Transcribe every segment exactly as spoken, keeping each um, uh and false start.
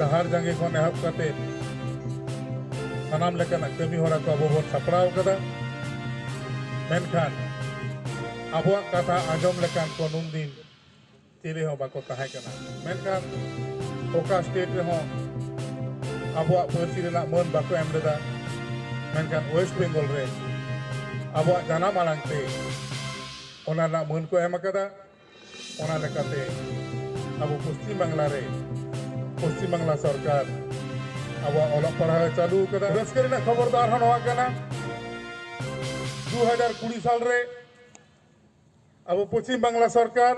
ᱰᱟᱦᱟᱨ ᱡᱟᱸᱜᱮ ᱠᱷᱚᱱ ᱮᱦᱚᱵ ᱠᱟᱛᱮ ᱥᱟᱱᱟᱢ ᱞᱮᱠᱟᱱᱟᱜ ᱠᱟᱹᱢᱤ ᱦᱚᱨᱟ ᱠᱚ ᱟᱵᱚ ᱵᱚᱱ ᱥᱟᱯᱲᱟᱣ ᱠᱟᱫᱟ, ᱢᱮᱱᱠᱷᱟᱱ ᱟᱵᱚᱣᱟᱜ ᱠᱟᱛᱷᱟ ᱟᱸᱡᱚᱢ ᱞᱮᱠᱟᱱ ᱠᱚ ᱱᱩᱱᱫᱤᱱ ᱪᱤᱞᱤ ᱦᱚᱸ ᱵᱟᱠᱚ ᱛᱟᱦᱮᱸ ᱠᱟᱱᱟ᱾ ᱢᱮᱱᱠᱷᱟᱱ ᱚᱠᱟ ᱥᱴᱮᱴ ᱨᱮᱦᱚᱸ ᱟᱵᱚᱣᱟᱜ ᱯᱟᱹᱨᱥᱤ ᱨᱮᱱᱟᱜ ᱢᱟᱹᱱ ᱵᱟᱠᱚ ᱮᱢ ᱞᱮᱫᱟ, ᱢᱮᱱᱠᱷᱟᱱ ᱳᱭᱮᱥᱴ ᱵᱮᱝᱜᱚᱞ ᱨᱮ ᱟᱵᱚᱣᱟᱜ ᱡᱟᱱᱟᱢ ᱟᱲᱟᱝ ᱛᱮ ᱚᱱᱟ ᱨᱮᱱᱟᱜ ᱢᱟᱹᱱ ᱠᱚ ᱮᱢ ᱟᱠᱟᱫᱟ᱾ ᱚᱱᱟ ᱞᱮᱠᱟᱛᱮ ᱟᱵᱚ ᱯᱚᱥᱪᱤᱢ ᱵᱟᱝᱞᱟ ᱨᱮ ᱯᱚᱥᱪᱤᱢ ᱵᱟᱝᱞᱟ ᱥᱚᱨᱠᱟᱨ ᱟᱵᱚᱣᱟᱜ ᱚᱞᱚᱜ ᱯᱟᱲᱦᱟᱣ ᱮ ᱪᱟᱹᱞᱩ ᱟᱠᱟᱫᱟ᱾ ᱨᱟᱹᱥᱠᱟᱹ ᱨᱮᱱᱟᱜ ᱠᱷᱚᱵᱚᱨ ᱫᱚ ᱟᱨᱦᱚᱸ ᱱᱚᱣᱟ ᱠᱟᱱᱟ, ᱫᱩ ᱦᱟᱡᱟᱨ ᱠᱩᱲᱤ ᱥᱟᱞ ᱨᱮ ᱟᱵᱚ ᱯᱚᱥᱪᱤᱢ ᱵᱟᱝᱞᱟ ᱥᱚᱨᱠᱟᱨ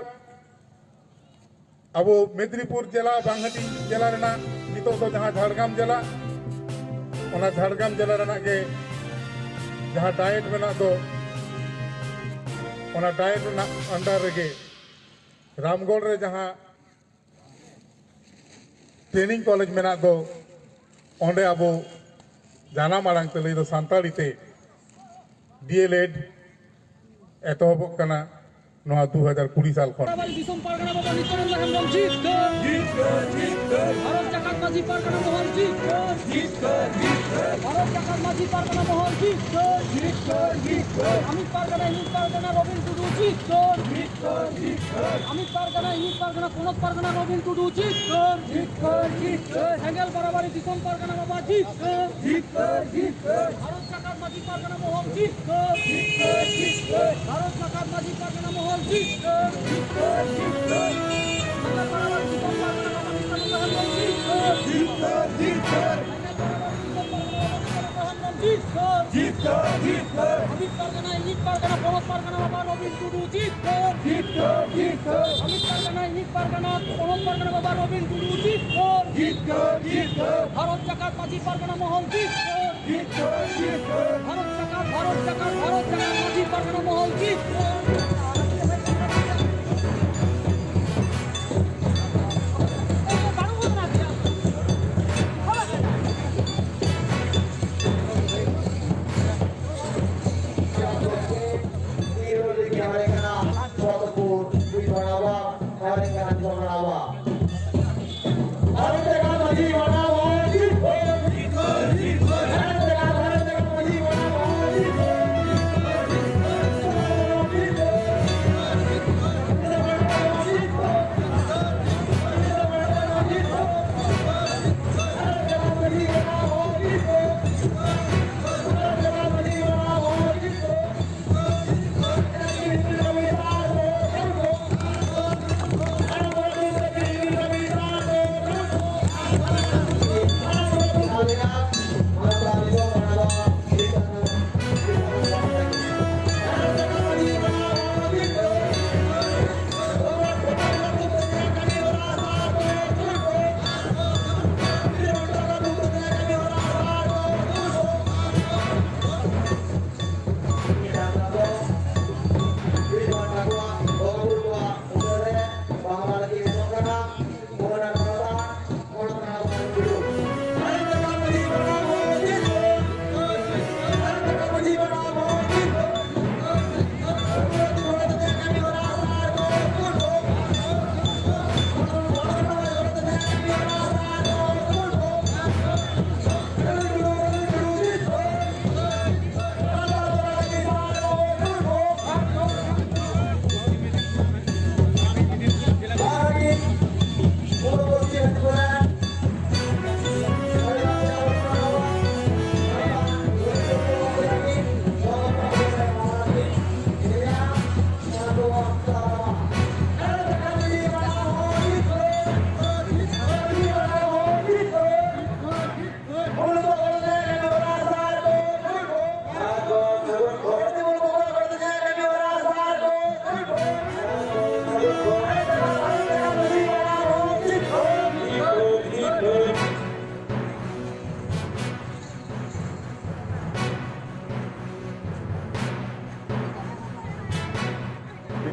ᱟᱵᱚ ᱢᱮᱫᱽᱱᱤᱯᱩᱨ ᱡᱮᱞᱟ, ᱵᱟᱝᱦᱟᱴᱤ ᱡᱮᱞᱟ ᱨᱮᱱᱟᱜ, ᱱᱤᱛᱚᱜ ᱫᱚ ᱡᱟᱦᱟᱸ ᱡᱷᱟᱲᱜᱨᱟᱢ ᱡᱮᱞᱟ, ᱚᱱᱟ ᱡᱷᱟᱲᱜᱨᱟᱢ ᱡᱮᱞᱟ ᱨᱮᱱᱟᱜ ᱜᱮ ᱡᱟᱦᱟᱸ ᱰᱟᱭᱮᱴ ᱢᱮᱱᱟᱜ ᱫᱚ, ᱚᱱᱟ ᱰᱟᱭᱮᱴ ᱨᱮᱱᱟᱜ under ᱨᱮᱜᱮ ᱨᱟᱢᱜᱚᱲ ᱨᱮ ᱡᱟᱦᱟᱸ ᱴᱨᱮᱱᱤᱝ ᱠᱚᱞᱮᱡᱽ ᱢᱮᱱᱟᱜ ᱫᱚ, ᱚᱸᱰᱮ ᱟᱵᱚ ᱡᱟᱱᱟᱢ ᱟᱲᱟᱝ ᱛᱮ, ᱞᱟᱹᱭ ᱫᱚ ᱥᱟᱱᱛᱟᱲᱤ ᱛᱮ ᱰᱤᱮᱞᱮᱰ ᱮᱛᱚᱦᱚᱵᱚᱜ ᱠᱟᱱᱟ ᱱᱚᱣᱟ ᱫᱩ ᱦᱟᱡᱟᱨ ᱠᱩᱲᱤ ᱥᱟᱞ ᱠᱷᱚᱱ᱾ ᱵᱟᱨᱟᱵᱟᱨᱤ ᱫᱤᱥᱚᱢ ᱯᱟᱨᱜᱟᱱᱟ ᱵᱟᱵᱟ ᱱᱤᱛᱚᱜ ᱨᱮᱱ ᱦᱮᱢᱵᱨᱚᱢ ᱡᱤᱛᱠᱟᱹᱨ᱾ ᱡᱤᱛᱠᱟᱹᱨ, ᱡᱤᱛᱠᱟᱹᱨ᱾ ᱵᱷᱟᱨᱚᱛ ᱡᱟᱠᱟᱛ ᱢᱟᱹᱡᱷᱤ ᱯᱟᱨᱜᱟᱱᱟ ᱢᱚᱦᱚᱞ ᱡᱤᱛᱠᱟᱹᱨ᱾ ᱡᱤᱛᱠᱟᱹᱨ, ᱡᱤᱛᱠᱟᱹᱨ᱾ ᱵᱷᱟᱨᱚᱛ ᱡᱟᱠᱟᱛ ᱢᱟᱹᱡᱷᱤ ᱯᱟᱨᱜᱟᱱᱟ ᱢᱚᱦᱚᱞ ᱡᱤᱛᱠᱟᱹᱨ᱾ ᱡᱤᱛᱠᱟᱹᱨ, ᱡᱤᱛᱠᱟᱹᱨ᱾ ᱟᱢᱤᱡ ᱯᱟᱨᱜᱟᱱᱟ, ᱤᱧᱤᱡ ᱯᱟᱨᱜᱟᱱᱟ ᱨᱚᱵᱤᱱ ᱴᱩᱰᱩ ᱡᱤᱛᱠᱟᱹᱨ᱾ ᱡᱤᱛᱠᱟᱹᱨ, ᱡᱤᱛᱠᱟᱹᱨ᱾ ᱟᱢᱤᱡ ᱯᱟᱨᱜᱟᱱᱟ, ᱤᱧᱤᱡ ᱯᱟᱨᱜᱟᱱᱟ ᱯᱚᱱᱚᱛ ᱯᱟᱨᱜᱟᱱᱟ ᱨᱚᱵᱤᱱ ᱴᱩᱰᱩ ᱡᱤᱛᱠᱟᱹᱨ᱾ ᱡᱤᱛᱠᱟᱹᱨ, ᱡᱤᱛᱠᱟᱹᱨ᱾ ᱥᱮᱸᱜᱮᱞ ᱵᱟᱨᱟᱵᱟᱨᱤ ᱫᱤᱥᱚᱢ ᱯᱟᱨᱜᱟᱱᱟ ᱵᱟᱵᱟ ᱡᱤᱛᱠᱟᱹᱨ᱾ ᱡᱤᱛᱠᱟᱹᱨ, ᱡᱤᱛᱠᱟᱹᱨ᱾ ᱵᱷᱟᱨᱚᱛ ᱡᱟᱠᱟᱛ ᱢᱟᱹᱡᱷᱤ ᱯᱟᱨᱜᱟᱱᱟ ᱢᱚᱦᱚᱞ ᱡᱤᱛᱠᱟᱹᱨ᱾ ᱡᱤᱛᱠᱟᱹᱨ, ᱡᱤᱛᱠᱟᱹᱨ᱾ ᱵᱷᱟᱨᱚᱛ ᱡᱟᱠᱟᱛ ᱢᱟᱹᱡᱷᱤ ᱯᱟᱨᱜᱟᱱᱟ ᱢᱚᱦᱚᱞ ᱡᱤᱛᱠᱟᱹᱨ᱾ ᱡᱤᱛᱠᱟᱹᱨ, ᱡᱤᱛᱠᱟᱹᱨ᱾ ᱥᱮᱸᱜᱮᱞ ᱵᱟᱨᱟᱵᱟᱨᱤ ᱫᱤᱥᱚᱢ ᱯᱟᱨᱜᱟᱱᱟ ᱵᱟᱵᱟ ᱡᱤᱛᱠᱟᱹᱨ᱾ ᱡᱤᱛᱠᱟᱹᱨ, ᱡᱤᱛᱠᱟᱹᱨ᱾ ᱥᱮᱸᱜᱮᱞ ᱵᱟᱨᱟᱵᱟᱨᱤ ᱫᱤᱥᱚᱢ ᱯᱟᱨᱜᱟᱱᱟ ᱵᱟᱵᱟ ᱡᱤᱛᱠᱟᱹᱨ᱾ ᱡᱤᱛᱠᱟᱹᱨ, ᱡᱤᱛᱠᱟᱹᱨ᱾ ᱟᱢᱤᱡ ᱯᱟᱨᱜᱟᱱᱟ, ᱤᱧᱤᱡ ᱯᱟᱨᱜᱟᱱᱟ, ᱯᱚᱱᱚᱛ ᱯᱟᱨᱜᱟᱱᱟ ᱵᱟᱵᱟ ᱨᱚᱵᱤᱱ ᱴᱩᱰᱩ ᱡᱤᱛᱠᱟᱹᱨ᱾ ᱡᱤᱛᱠᱟᱹᱨ, ᱡᱤᱛᱠᱟᱹᱨ᱾ ᱟᱢᱤᱡ ᱯᱟᱨᱜᱟᱱᱟ, ᱤᱧᱤᱡ ᱯᱟᱨᱜᱟᱱᱟ, ᱯᱚᱱᱚᱛ ᱯᱟᱨᱜᱟᱱᱟ ᱵᱟᱵᱟ ᱨᱚᱵᱤᱱ ᱴᱩᱰᱩ ᱡᱤᱛᱠᱟᱹᱨ᱾ ᱡᱤᱛᱠᱟᱹᱨ, ᱡᱤᱛᱠᱟᱹᱨ᱾ ᱵᱷᱟᱨᱚᱛ ᱡᱟᱠᱟᱛ ᱢᱟᱹᱡᱷᱤ ᱯᱟᱨᱜᱟᱱᱟ ᱢᱚᱦᱚᱞ ᱡᱤᱛᱠᱟᱹᱨ᱾ ᱡᱤᱛᱠᱟᱹᱨ, ᱡᱤᱛᱠᱟᱹᱨ᱾ ᱵᱷᱟᱨᱚᱛ ᱡᱟᱠᱟᱛ, ᱵᱷᱟᱨᱚᱛ ᱡᱟᱠᱟᱛ, ᱵᱷᱟᱨᱚᱛ ᱡᱟᱠᱟᱛ ᱢᱟᱹᱡᱷᱤ ᱯᱟᱨᱜᱟᱱᱟ ᱢᱚᱦᱚᱞ ᱡᱤᱛᱠᱟᱹᱨ᱾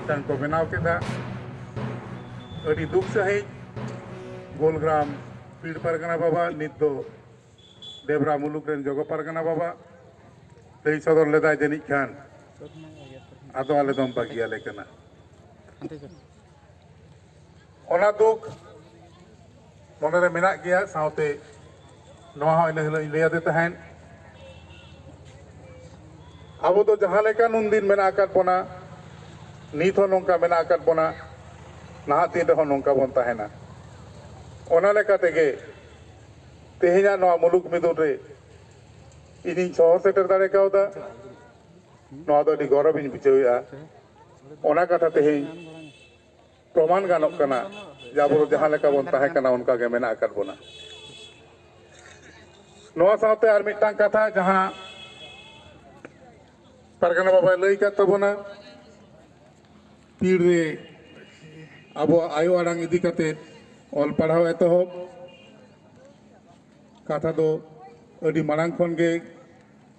ᱢᱤᱫᱴᱟᱝ ᱠᱚ ᱵᱮᱱᱟᱣ ᱠᱮᱫᱟ᱾ ᱟᱹᱰᱤ ᱫᱩᱠ ᱥᱟᱺᱦᱤᱡ ᱜᱳᱞᱜᱨᱟᱢ ᱯᱤᱲ ᱯᱟᱨᱜᱟᱱᱟ ᱵᱟᱵᱟ, ᱱᱤᱛ ᱫᱚ ᱰᱮᱵᱽᱨᱟ ᱢᱩᱞᱩᱠ ᱨᱮᱱ ᱡᱚᱜᱚ ᱯᱟᱨᱜᱟᱱᱟ ᱵᱟᱵᱟ, ᱞᱟᱹᱭ ᱥᱚᱫᱚᱨ ᱞᱮᱫᱟᱭ ᱡᱟᱹᱱᱤᱡ ᱠᱷᱟᱱ, ᱟᱫᱚ ᱟᱞᱮ ᱫᱚᱢ ᱵᱟᱹᱜᱤᱭᱟᱞᱮ ᱠᱟᱱᱟ᱾ ᱚᱱᱟ ᱫᱩᱠ ᱢᱚᱱᱮᱨᱮ ᱢᱮᱱᱟᱜ ᱜᱮᱭᱟ᱾ ᱥᱟᱶᱛᱮ ᱱᱚᱣᱟ ᱦᱚᱸ ᱤᱱᱟᱹ ᱦᱤᱞᱳᱜ ᱤᱧ ᱞᱟᱹᱭ ᱟᱫᱮ ᱛᱟᱦᱮᱸᱫ, ᱟᱵᱚ ᱫᱚ ᱡᱟᱦᱟᱸ ᱞᱮᱠᱟ ᱱᱩᱱᱫᱤᱱ ᱢᱮᱱᱟᱜ ᱟᱠᱟᱫ ᱵᱚᱱᱟ, ᱱᱤᱛ ᱦᱚᱸ ᱱᱚᱝᱠᱟ ᱢᱮᱱᱟᱜ ᱟᱠᱟᱫ ᱵᱚᱱᱟ, ᱱᱟᱦᱟᱜ ᱫᱤᱱ ᱨᱮᱦᱚᱸ ᱱᱚᱝᱠᱟ ᱵᱚᱱ ᱛᱟᱦᱮᱱᱟ᱾ ᱚᱱᱟ ᱞᱮᱠᱟ ᱛᱮᱜᱮ ᱛᱮᱦᱮᱧᱟᱜ ᱱᱚᱣᱟ ᱢᱩᱞᱩᱠ ᱢᱤᱫᱩᱱ ᱨᱮ ᱤᱧᱤᱧ ᱥᱚᱦᱚᱨ ᱥᱮᱴᱮᱨ ᱫᱟᱲᱮ ᱠᱟᱣᱫᱟ, ᱱᱚᱣᱟ ᱫᱚ ᱟᱹᱰᱤ ᱜᱚᱨᱚᱵᱤᱧ ᱵᱩᱡᱷᱟᱹᱣᱮᱫᱼᱟ᱾ ᱚᱱᱟ ᱠᱟᱛᱷᱟ ᱛᱮᱦᱮᱧ ᱯᱨᱚᱢᱟᱱ ᱜᱟᱱᱚᱜ ᱠᱟᱱᱟ ᱡᱮ ᱟᱵᱚ ᱫᱚ ᱡᱟᱦᱟᱸ ᱞᱮᱠᱟ ᱵᱚᱱ ᱛᱟᱦᱮᱸ ᱠᱟᱱᱟ, ᱚᱱᱠᱟ ᱜᱮ ᱢᱮᱱᱟᱜ ᱟᱠᱟᱫ ᱵᱚᱱᱟ᱾ ᱱᱚᱣᱟ ᱥᱟᱶᱛᱮ ᱟᱨ ᱢᱤᱫᱴᱟᱝ ᱠᱟᱛᱷᱟ, ᱡᱟᱦᱟᱸ ᱯᱟᱨᱜᱟᱱᱟ ᱵᱟᱵᱟᱭ ᱞᱟᱹᱭ ᱟᱠᱟᱫ ᱛᱟᱵᱚᱱᱟ, ᱯᱤᱲ ᱨᱮ ᱟᱵᱚᱣᱟᱜ ᱟᱭᱳ ᱟᱲᱟᱝ ᱤᱫᱤ ᱠᱟᱛᱮ ᱚᱞ ᱯᱟᱲᱦᱟᱣ ᱮᱛᱚᱦᱚᱵ ᱠᱟᱛᱷᱟ ᱫᱚ ᱟᱹᱰᱤ ᱢᱟᱲᱟᱝ ᱠᱷᱚᱱ ᱜᱮ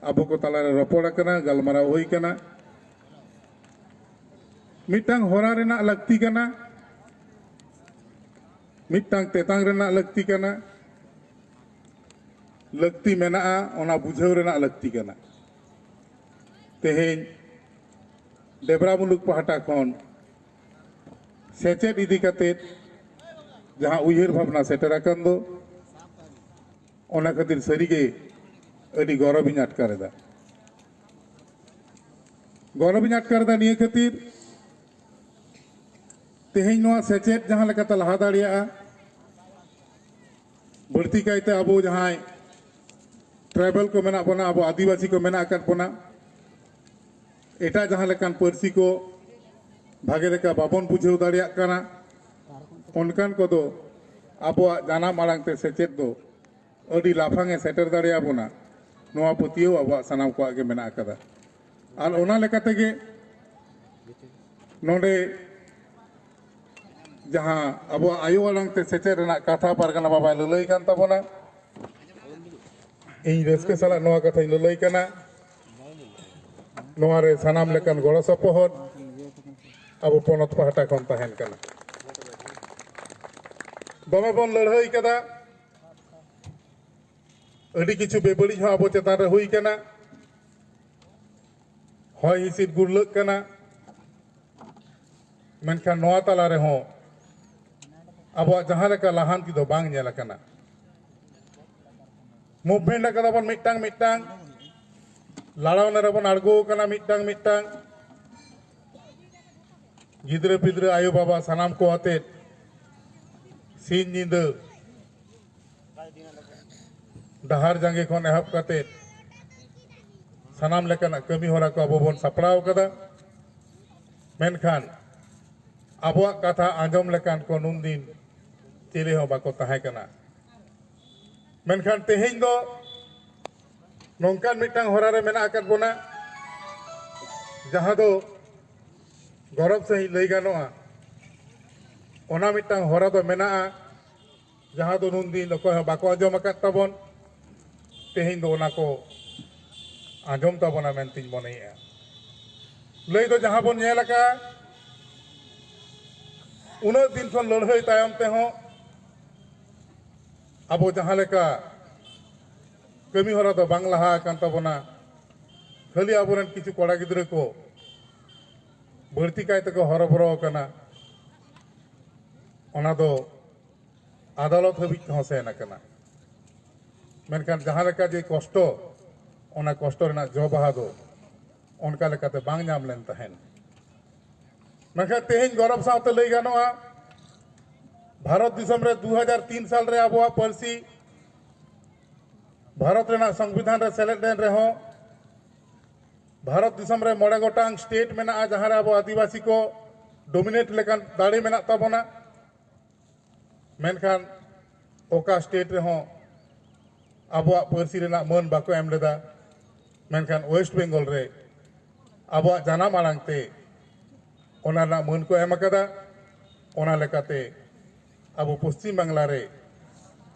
ᱟᱵᱚ ᱠᱚ ᱛᱟᱞᱟᱨᱮ ᱨᱚᱯᱚᱲ ᱟᱠᱟᱱᱟ, ᱜᱟᱞᱢᱟᱨᱟᱣ ᱦᱩᱭ ᱟᱠᱟᱱᱟ᱾ ᱢᱤᱫᱴᱟᱝ ᱦᱚᱨᱟ ᱨᱮᱱᱟᱜ ᱞᱟᱹᱠᱛᱤ ᱠᱟᱱᱟ, ᱢᱤᱫᱴᱟᱝ ᱛᱮᱛᱟᱝ ᱨᱮᱱᱟᱜ ᱞᱟᱹᱠᱛᱤ ᱠᱟᱱᱟ, ᱞᱟᱹᱠᱛᱤ ᱢᱮᱱᱟᱜᱼᱟ, ᱚᱱᱟ ᱵᱩᱡᱷᱟᱹᱣ ᱨᱮᱱᱟᱜ ᱞᱟᱹᱠᱛᱤ ᱠᱟᱱᱟ᱾ ᱛᱮᱦᱮᱧ ᱰᱮᱵᱽᱨᱟ ᱢᱩᱞᱩᱠ ᱯᱟᱦᱴᱟ ᱠᱷᱚᱱ ᱥᱮᱪᱮᱫ ᱤᱫᱤ ᱠᱟᱛᱮ ᱡᱟᱦᱟᱸ ᱩᱭᱦᱟᱹᱨ ᱵᱷᱟᱵᱽᱱᱟ ᱥᱮᱴᱮᱨ ᱟᱠᱟᱱ ᱫᱚ, ᱚᱱᱟ ᱠᱷᱟᱹᱛᱤᱨ ᱥᱟᱹᱨᱤᱜᱮ ᱟᱹᱰᱤ ᱜᱚᱨᱚᱵᱤᱧ ᱟᱴᱠᱟᱨ ᱮᱫᱟ᱾ ᱜᱚᱨᱚᱵᱤᱧ ᱟᱴᱠᱟᱨ ᱮᱫᱟ ᱱᱤᱭᱟᱹ ᱠᱷᱟᱹᱛᱤᱨ, ᱛᱮᱦᱮᱧ ᱱᱚᱣᱟ ᱥᱮᱪᱮᱫ ᱡᱟᱦᱟᱸ ᱞᱮᱠᱟᱛᱮ ᱞᱟᱦᱟ ᱫᱟᱲᱮᱭᱟᱜᱼᱟ, ᱵᱟᱹᱲᱛᱤ ᱠᱟᱭᱛᱮ ᱟᱵᱚ ᱡᱟᱦᱟᱸᱭ ᱴᱨᱟᱭᱵᱟᱞ ᱠᱚ ᱢᱮᱱᱟᱜ ᱵᱚᱱᱟ, ᱟᱵᱚ ᱟᱹᱫᱤᱵᱟᱹᱥᱤ ᱠᱚ ᱢᱮᱱᱟᱜ ᱟᱠᱟᱫ ᱵᱚᱱᱟ, ᱮᱴᱟᱜ ᱡᱟᱦᱟᱸ ᱞᱮᱠᱟᱱ ᱯᱟᱹᱨᱥᱤ ᱠᱚ ᱵᱷᱟᱜᱮ ᱞᱮᱠᱟ ᱵᱟᱵᱚᱱ ᱵᱩᱡᱷᱟᱹᱣ ᱫᱟᱲᱮᱭᱟᱜ ᱠᱟᱱᱟ, ᱚᱱᱠᱟᱱ ᱠᱚᱫᱚ ᱟᱵᱚᱣᱟᱜ ᱡᱟᱱᱟᱢ ᱟᱲᱟᱝ ᱛᱮ ᱥᱮᱪᱮᱫ ᱫᱚ ᱟᱹᱰᱤ ᱞᱟᱯᱷᱟᱝ ᱮ ᱥᱮᱴᱮᱨ ᱫᱟᱲᱮᱭᱟᱵᱚᱱᱟ, ᱱᱚᱣᱟ ᱯᱟᱹᱛᱭᱟᱹᱣ ᱟᱵᱚᱣᱟᱜ ᱥᱟᱱᱟᱢ ᱠᱚᱣᱟᱜ ᱜᱮ ᱢᱮᱱᱟᱜ ᱟᱠᱟᱫᱟ᱾ ᱟᱨ ᱚᱱᱟ ᱞᱮᱠᱟ ᱛᱮᱜᱮ ᱱᱚᱰᱮ ᱡᱟᱦᱟᱸ ᱟᱵᱚᱣᱟᱜ ᱟᱭᱳ ᱟᱲᱟᱝ ᱛᱮ ᱥᱮᱪᱮᱫ ᱨᱮᱱᱟᱜ ᱠᱟᱛᱷᱟ ᱯᱟᱨᱜᱟᱱᱟ ᱵᱟᱵᱟᱭ ᱞᱟᱹᱞᱟᱹᱭ ᱠᱟᱱ ᱛᱟᱵᱚᱱᱟ, ᱤᱧ ᱨᱟᱹᱥᱠᱟᱹ ᱥᱟᱞᱟᱜ ᱱᱚᱣᱟ ᱠᱟᱛᱷᱟᱧ ᱞᱟᱹᱞᱟᱹᱭ ᱠᱟᱱᱟ᱾ ᱱᱚᱣᱟ ᱨᱮ ᱥᱟᱱᱟᱢ ᱞᱮᱠᱟᱱ ᱜᱚᱲᱚ ᱥᱚᱯᱚᱦᱚᱫ ᱟᱵᱚ ᱯᱚᱱᱚᱛ ᱯᱟᱦᱴᱟ ᱠᱷᱚᱱ ᱛᱟᱦᱮᱱ ᱠᱟᱱᱟ᱾ ᱫᱚᱢᱮ ᱵᱚᱱ ᱞᱟᱹᱲᱦᱟᱹᱭ ᱠᱟᱫᱟ, ᱟᱹᱰᱤ ᱠᱤᱪᱷᱩ ᱵᱮᱵᱟᱹᱲᱤᱡ ᱦᱚᱸ ᱟᱵᱚ ᱪᱮᱛᱟᱱ ᱨᱮ ᱦᱩᱭ ᱠᱟᱱᱟ, ᱦᱚᱭ ᱦᱤᱸᱥᱤᱫ ᱜᱩᱨᱞᱟᱹᱜ ᱠᱟᱱᱟ, ᱢᱮᱱᱠᱷᱟᱱ ᱱᱚᱣᱟ ᱛᱟᱞᱟ ᱨᱮᱦᱚᱸ ᱟᱵᱚᱣᱟᱜ ᱡᱟᱦᱟᱸ ᱞᱮᱠᱟ ᱞᱟᱦᱟᱱᱛᱤ ᱫᱚ ᱵᱟᱝ ᱧᱮᱞ ᱟᱠᱟᱱᱟ᱾ ᱢᱩᱵᱷᱢᱮᱱᱴ ᱟᱠᱟᱫᱟ ᱵᱚᱱ ᱢᱤᱫᱴᱟᱝ ᱢᱤᱫᱴᱟᱝ, ᱞᱟᱲᱟᱣᱱᱟ ᱨᱮᱵᱚᱱ ᱟᱬᱜᱚ ᱟᱠᱟᱱᱟ ᱢᱤᱫᱴᱟᱝ ᱢᱤᱫᱴᱟᱝ, ᱜᱤᱫᱽᱨᱟᱹ ᱯᱤᱫᱽᱨᱟᱹ ᱟᱭᱳ ᱵᱟᱵᱟ ᱥᱟᱱᱟᱢ ᱠᱚ ᱟᱛᱮᱫ ᱥᱤᱧ ᱧᱤᱫᱟᱹ ᱰᱟᱦᱟᱨ ᱡᱟᱸᱜᱮ ᱠᱷᱚᱱ ᱮᱦᱚᱵ ᱠᱟᱛᱮᱫ ᱥᱟᱱᱟᱢ ᱞᱮᱠᱟᱱᱟᱜ ᱠᱟᱹᱢᱤ ᱦᱚᱨᱟ ᱠᱚ ᱟᱵᱚ ᱵᱚᱱ ᱥᱟᱯᱲᱟᱣ ᱠᱟᱫᱟ᱾ ᱢᱮᱱᱠᱷᱟᱱ ᱟᱵᱚᱣᱟᱜ ᱠᱟᱛᱷᱟ ᱟᱸᱡᱚᱢ ᱞᱮᱠᱟᱱ ᱠᱚ ᱱᱩᱱᱫᱤᱱ ᱪᱤᱞᱤ ᱦᱚᱸ ᱵᱟᱠᱚ ᱛᱟᱦᱮᱸ ᱠᱟᱱᱟ᱾ ᱢᱮᱱᱠᱷᱟᱱ ᱛᱮᱦᱮᱧ ᱫᱚ ᱱᱚᱝᱠᱟᱱ ᱢᱤᱫᱴᱟᱝ ᱦᱚᱨᱟ ᱨᱮ ᱢᱮᱱᱟᱜ ᱟᱠᱟᱫ ᱵᱚᱱᱟ, ᱡᱟᱦᱟᱸ ᱫᱚ ᱜᱚᱨᱚᱵᱽ ᱥᱟᱺᱦᱤᱡ ᱞᱟᱹᱭ ᱜᱟᱱᱚᱜᱼᱟ, ᱚᱱᱟ ᱢᱤᱫᱴᱟᱝ ᱦᱚᱨᱟ ᱫᱚ ᱢᱮᱱᱟᱜᱼᱟ, ᱡᱟᱦᱟᱸ ᱫᱚ ᱱᱩᱱᱫᱤᱱ ᱚᱠᱚᱭ ᱦᱚᱸ ᱵᱟᱠᱚ ᱟᱸᱡᱚᱢ ᱟᱠᱟᱫ ᱛᱟᱵᱚᱱ᱾ ᱛᱮᱦᱮᱧ ᱫᱚ ᱚᱱᱟ ᱠᱚ ᱟᱸᱡᱚᱢ ᱛᱟᱵᱚᱱᱟ ᱢᱮᱱᱛᱮᱧ ᱢᱚᱱᱮᱭᱮᱫᱼᱟ᱾ ᱞᱟᱹᱭ ᱫᱚ ᱡᱟᱦᱟᱸ ᱵᱚᱱ ᱧᱮᱞ ᱟᱠᱟᱫᱼᱟ, ᱩᱱᱟᱹᱜ ᱫᱤᱱ ᱠᱷᱚᱱ ᱞᱟᱹᱲᱦᱟᱹᱭ ᱛᱟᱭᱚᱢ ᱛᱮᱦᱚᱸ ᱟᱵᱚ ᱡᱟᱦᱟᱸ ᱞᱮᱠᱟ ᱠᱟᱹᱢᱤ ᱦᱚᱨᱟ ᱫᱚ ᱵᱟᱝ ᱞᱟᱦᱟ ᱟᱠᱟᱱ ᱛᱟᱵᱚᱱᱟ, ᱠᱷᱟᱹᱞᱤ ᱟᱵᱚᱨᱮᱱ ᱠᱤᱪᱷᱩ ᱠᱚᱲᱟ ᱜᱤᱫᱽᱨᱟᱹ ᱠᱚ ᱵᱟᱹᱲᱛᱤ ᱠᱟᱭ ᱛᱮᱠᱚ ᱦᱚᱨᱚᱵᱚᱨᱚ ᱟᱠᱟᱱᱟ, ᱚᱱᱟ ᱫᱚ ᱟᱫᱟᱞᱚᱛ ᱦᱟᱹᱵᱤᱡ ᱛᱮᱦᱚᱸ ᱥᱮᱱ ᱟᱠᱟᱱᱟ᱾ ᱢᱮᱱᱠᱷᱟᱱ ᱡᱟᱦᱟᱸ ᱞᱮᱠᱟ ᱡᱮ ᱠᱚᱥᱴᱚ, ᱚᱱᱟ ᱠᱚᱥᱴᱚ ᱨᱮᱱᱟᱜ ᱡᱚ ᱵᱟᱦᱟ ᱫᱚ ᱚᱱᱠᱟ ᱞᱮᱠᱟᱛᱮ ᱵᱟᱝ ᱧᱟᱢ ᱞᱮᱱ ᱛᱟᱦᱮᱸᱱ᱾ ᱢᱮᱱᱠᱷᱟᱱ ᱛᱮᱦᱮᱧ ᱜᱚᱨᱚᱵᱽ ᱥᱟᱶᱛᱮ ᱞᱟᱹᱭ ᱜᱟᱱᱚᱜᱼᱟ, ᱵᱷᱟᱨᱚᱛ ᱫᱤᱥᱚᱢ ᱨᱮ ᱫᱩ ᱦᱟᱡᱟᱨ ᱛᱤᱱ ᱥᱟᱞ ᱨᱮ ᱟᱵᱚᱣᱟᱜ ᱯᱟᱹᱨᱥᱤ ᱵᱷᱟᱨᱚᱛ ᱨᱮᱱᱟᱜ ᱥᱚᱝᱵᱤᱫᱷᱟᱱ ᱨᱮ ᱥᱮᱞᱮᱫ ᱞᱮᱱ ᱨᱮᱦᱚᱸ, ᱵᱷᱟᱨᱚᱛ ᱫᱤᱥᱚᱢ ᱨᱮ ᱢᱚᱬᱮ ᱜᱚᱴᱟᱝ ᱥᱴᱮᱴ ᱢᱮᱱᱟᱜᱼᱟ, ᱡᱟᱦᱟᱸ ᱨᱮ ᱟᱵᱚ ᱟᱹᱫᱤᱵᱟᱹᱥᱤ ᱠᱚ ᱰᱳᱢᱤᱱᱮᱴ ᱞᱮᱠᱟᱱ ᱫᱟᱲᱮ ᱢᱮᱱᱟᱜ ᱛᱟᱵᱚᱱᱟ᱾ ᱢᱮᱱᱠᱷᱟᱱ ᱚᱠᱟ ᱥᱴᱮᱴ ᱨᱮᱦᱚᱸ ᱟᱵᱚᱣᱟᱜ ᱯᱟᱹᱨᱥᱤ ᱨᱮᱱᱟᱜ ᱢᱟᱹᱱ ᱵᱟᱠᱚ ᱮᱢ ᱞᱮᱫᱟ᱾ ᱢᱮᱱᱠᱷᱟᱱ ᱳᱭᱮᱥᱴ ᱵᱮᱝᱜᱚᱞ ᱨᱮ ᱟᱵᱚᱣᱟᱜ ᱡᱟᱱᱟᱢ ᱟᱲᱟᱝ ᱛᱮ ᱚᱱᱟ ᱨᱮᱱᱟᱜ ᱢᱟᱹᱱ ᱠᱚ ᱮᱢ ᱟᱠᱟᱫᱟ᱾ ᱚᱱᱟ ᱞᱮᱠᱟᱛᱮ ᱟᱵᱚ ᱯᱚᱥᱪᱤᱢ ᱵᱟᱝᱞᱟ ᱨᱮ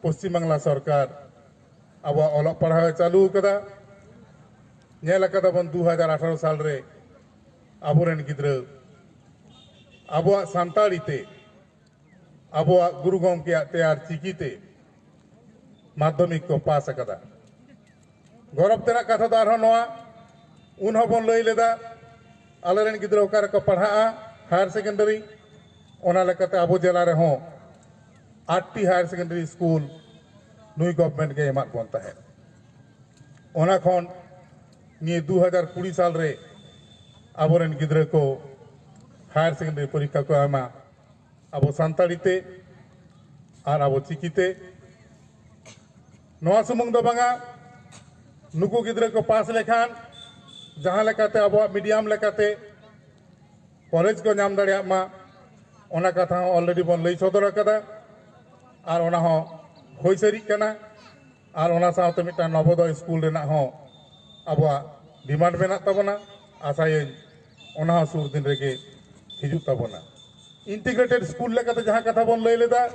ᱯᱚᱥᱪᱤᱢ ᱵᱟᱝᱞᱟ ᱥᱚᱨᱠᱟᱨ ᱟᱵᱚᱣᱟᱜ ᱚᱞᱚᱜ ᱯᱟᱲᱦᱟᱣ ᱮ ᱪᱟᱹᱞᱩ ᱟᱠᱟᱫᱟ᱾ ᱧᱮᱞ ᱟᱠᱟᱫᱟ ᱵᱚᱱ ᱫᱩ ᱦᱟᱡᱟᱨ ᱟᱴᱷᱟᱨᱚ ᱥᱟᱞ ᱨᱮ ᱟᱵᱚᱨᱮᱱ ᱜᱤᱫᱽᱨᱟᱹ ᱟᱵᱚᱣᱟᱜ ᱥᱟᱱᱛᱟᱲᱤ ᱛᱮ, ᱟᱵᱚᱣᱟᱜ ᱜᱩᱨᱩ ᱜᱚᱢᱠᱮᱭᱟᱜ ᱛᱮᱭᱟᱨ ᱪᱤᱠᱤ ᱛᱮ ᱢᱟᱫᱽᱫᱷᱚᱢᱤᱠ ᱠᱚ ᱯᱟᱥ ᱟᱠᱟᱫᱟ᱾ ᱜᱚᱨᱚᱵᱽ ᱛᱮᱱᱟᱜ ᱠᱟᱛᱷᱟ ᱫᱚ ᱟᱨᱦᱚᱸ ᱱᱚᱣᱟ, ᱩᱱ ᱦᱚᱸᱵᱚᱱ ᱞᱟᱹᱭ ᱞᱮᱫᱟ ᱟᱞᱮᱨᱮᱱ ᱜᱤᱫᱽᱨᱟᱹ ᱚᱠᱟ ᱨᱮᱠᱚ ᱯᱟᱲᱦᱟᱜᱼᱟ ᱦᱟᱭᱟᱨ ᱥᱮᱠᱮᱱᱰᱟᱨᱤ, ᱚᱱᱟ ᱞᱮᱠᱟᱛᱮ ᱟᱵᱚ ᱡᱮᱞᱟ ᱨᱮᱦᱚᱸ ᱟᱴᱴᱤ ᱦᱟᱭᱟᱨ ᱥᱮᱠᱮᱱᱰᱟᱨᱤ ᱥᱠᱩᱞ ᱱᱩᱭ ᱜᱚᱵᱷᱢᱮᱱᱴ ᱜᱮ ᱮᱢᱟᱫ ᱵᱚᱱ ᱛᱟᱦᱮᱸᱫ᱾ ᱚᱱᱟ ᱠᱷᱚᱱ ᱱᱤᱭᱟᱹ ᱫᱩ ᱦᱟᱡᱟᱨ ᱠᱩᱲᱤ ᱥᱟᱞ ᱨᱮ ᱟᱵᱚᱨᱮᱱ ᱜᱤᱫᱽᱨᱟᱹ ᱠᱚ ᱦᱟᱭᱟᱨ ᱥᱮᱠᱮᱱᱰᱟᱨᱤ ᱯᱚᱨᱤᱠᱠᱷᱟ ᱠᱚ ᱮᱢᱟ ᱟᱵᱚ ᱥᱟᱱᱛᱟᱲᱤ ᱛᱮ ᱟᱨ ᱟᱵᱚ ᱪᱤᱠᱤ ᱛᱮ᱾ ᱱᱚᱣᱟ ᱥᱩᱢᱩᱝ ᱫᱚ ᱵᱟᱝᱟ, ᱱᱩᱠᱩ ᱜᱤᱫᱽᱨᱟᱹ ᱠᱚ ᱯᱟᱥ ᱞᱮᱠᱷᱟᱱ ᱡᱟᱦᱟᱸ ᱞᱮᱠᱟᱛᱮ ᱟᱵᱚᱣᱟᱜ ᱢᱤᱰᱤᱭᱟᱢ ᱞᱮᱠᱟᱛᱮ ᱠᱚᱞᱮᱡᱽ ᱠᱚ ᱧᱟᱢ ᱫᱟᱲᱮᱭᱟᱜ ᱢᱟ, ᱚᱱᱟ ᱠᱟᱛᱷᱟ ᱦᱚᱸ ᱚᱞᱨᱮᱰᱤ ᱵᱚᱱ ᱞᱟᱹᱭ ᱥᱚᱫᱚᱨ ᱟᱠᱟᱫᱟ ᱟᱨ ᱚᱱᱟ ᱦᱚᱸ ᱦᱩᱭ ᱥᱟᱹᱨᱤᱜ ᱠᱟᱱᱟ᱾ ᱟᱨ ᱚᱱᱟ ᱥᱟᱶᱛᱮ ᱢᱤᱫᱴᱟᱝ ᱱᱚᱵᱳᱫᱚᱭ ᱥᱠᱩᱞ ᱨᱮᱱᱟᱜ ᱦᱚᱸ ᱟᱵᱚᱣᱟᱜ ᱰᱤᱢᱟᱱᱰ ᱢᱮᱱᱟᱜ ᱛᱟᱵᱚᱱᱟ᱾ ᱟᱥᱟᱭᱟᱹᱧ ᱚᱱᱟ ᱦᱚᱸ ᱥᱩᱨ ᱫᱤᱱ ᱨᱮᱜᱮ ᱦᱤᱡᱩᱜ ᱛᱟᱵᱚᱱᱟ᱾ ᱤᱱᱴᱤᱜᱨᱮᱴᱮᱰ ᱥᱠᱩᱞ ᱞᱮᱠᱟᱛᱮ ᱡᱟᱦᱟᱸ ᱠᱟᱛᱷᱟ ᱵᱚᱱ ᱞᱟᱹᱭ ᱞᱮᱫᱟ,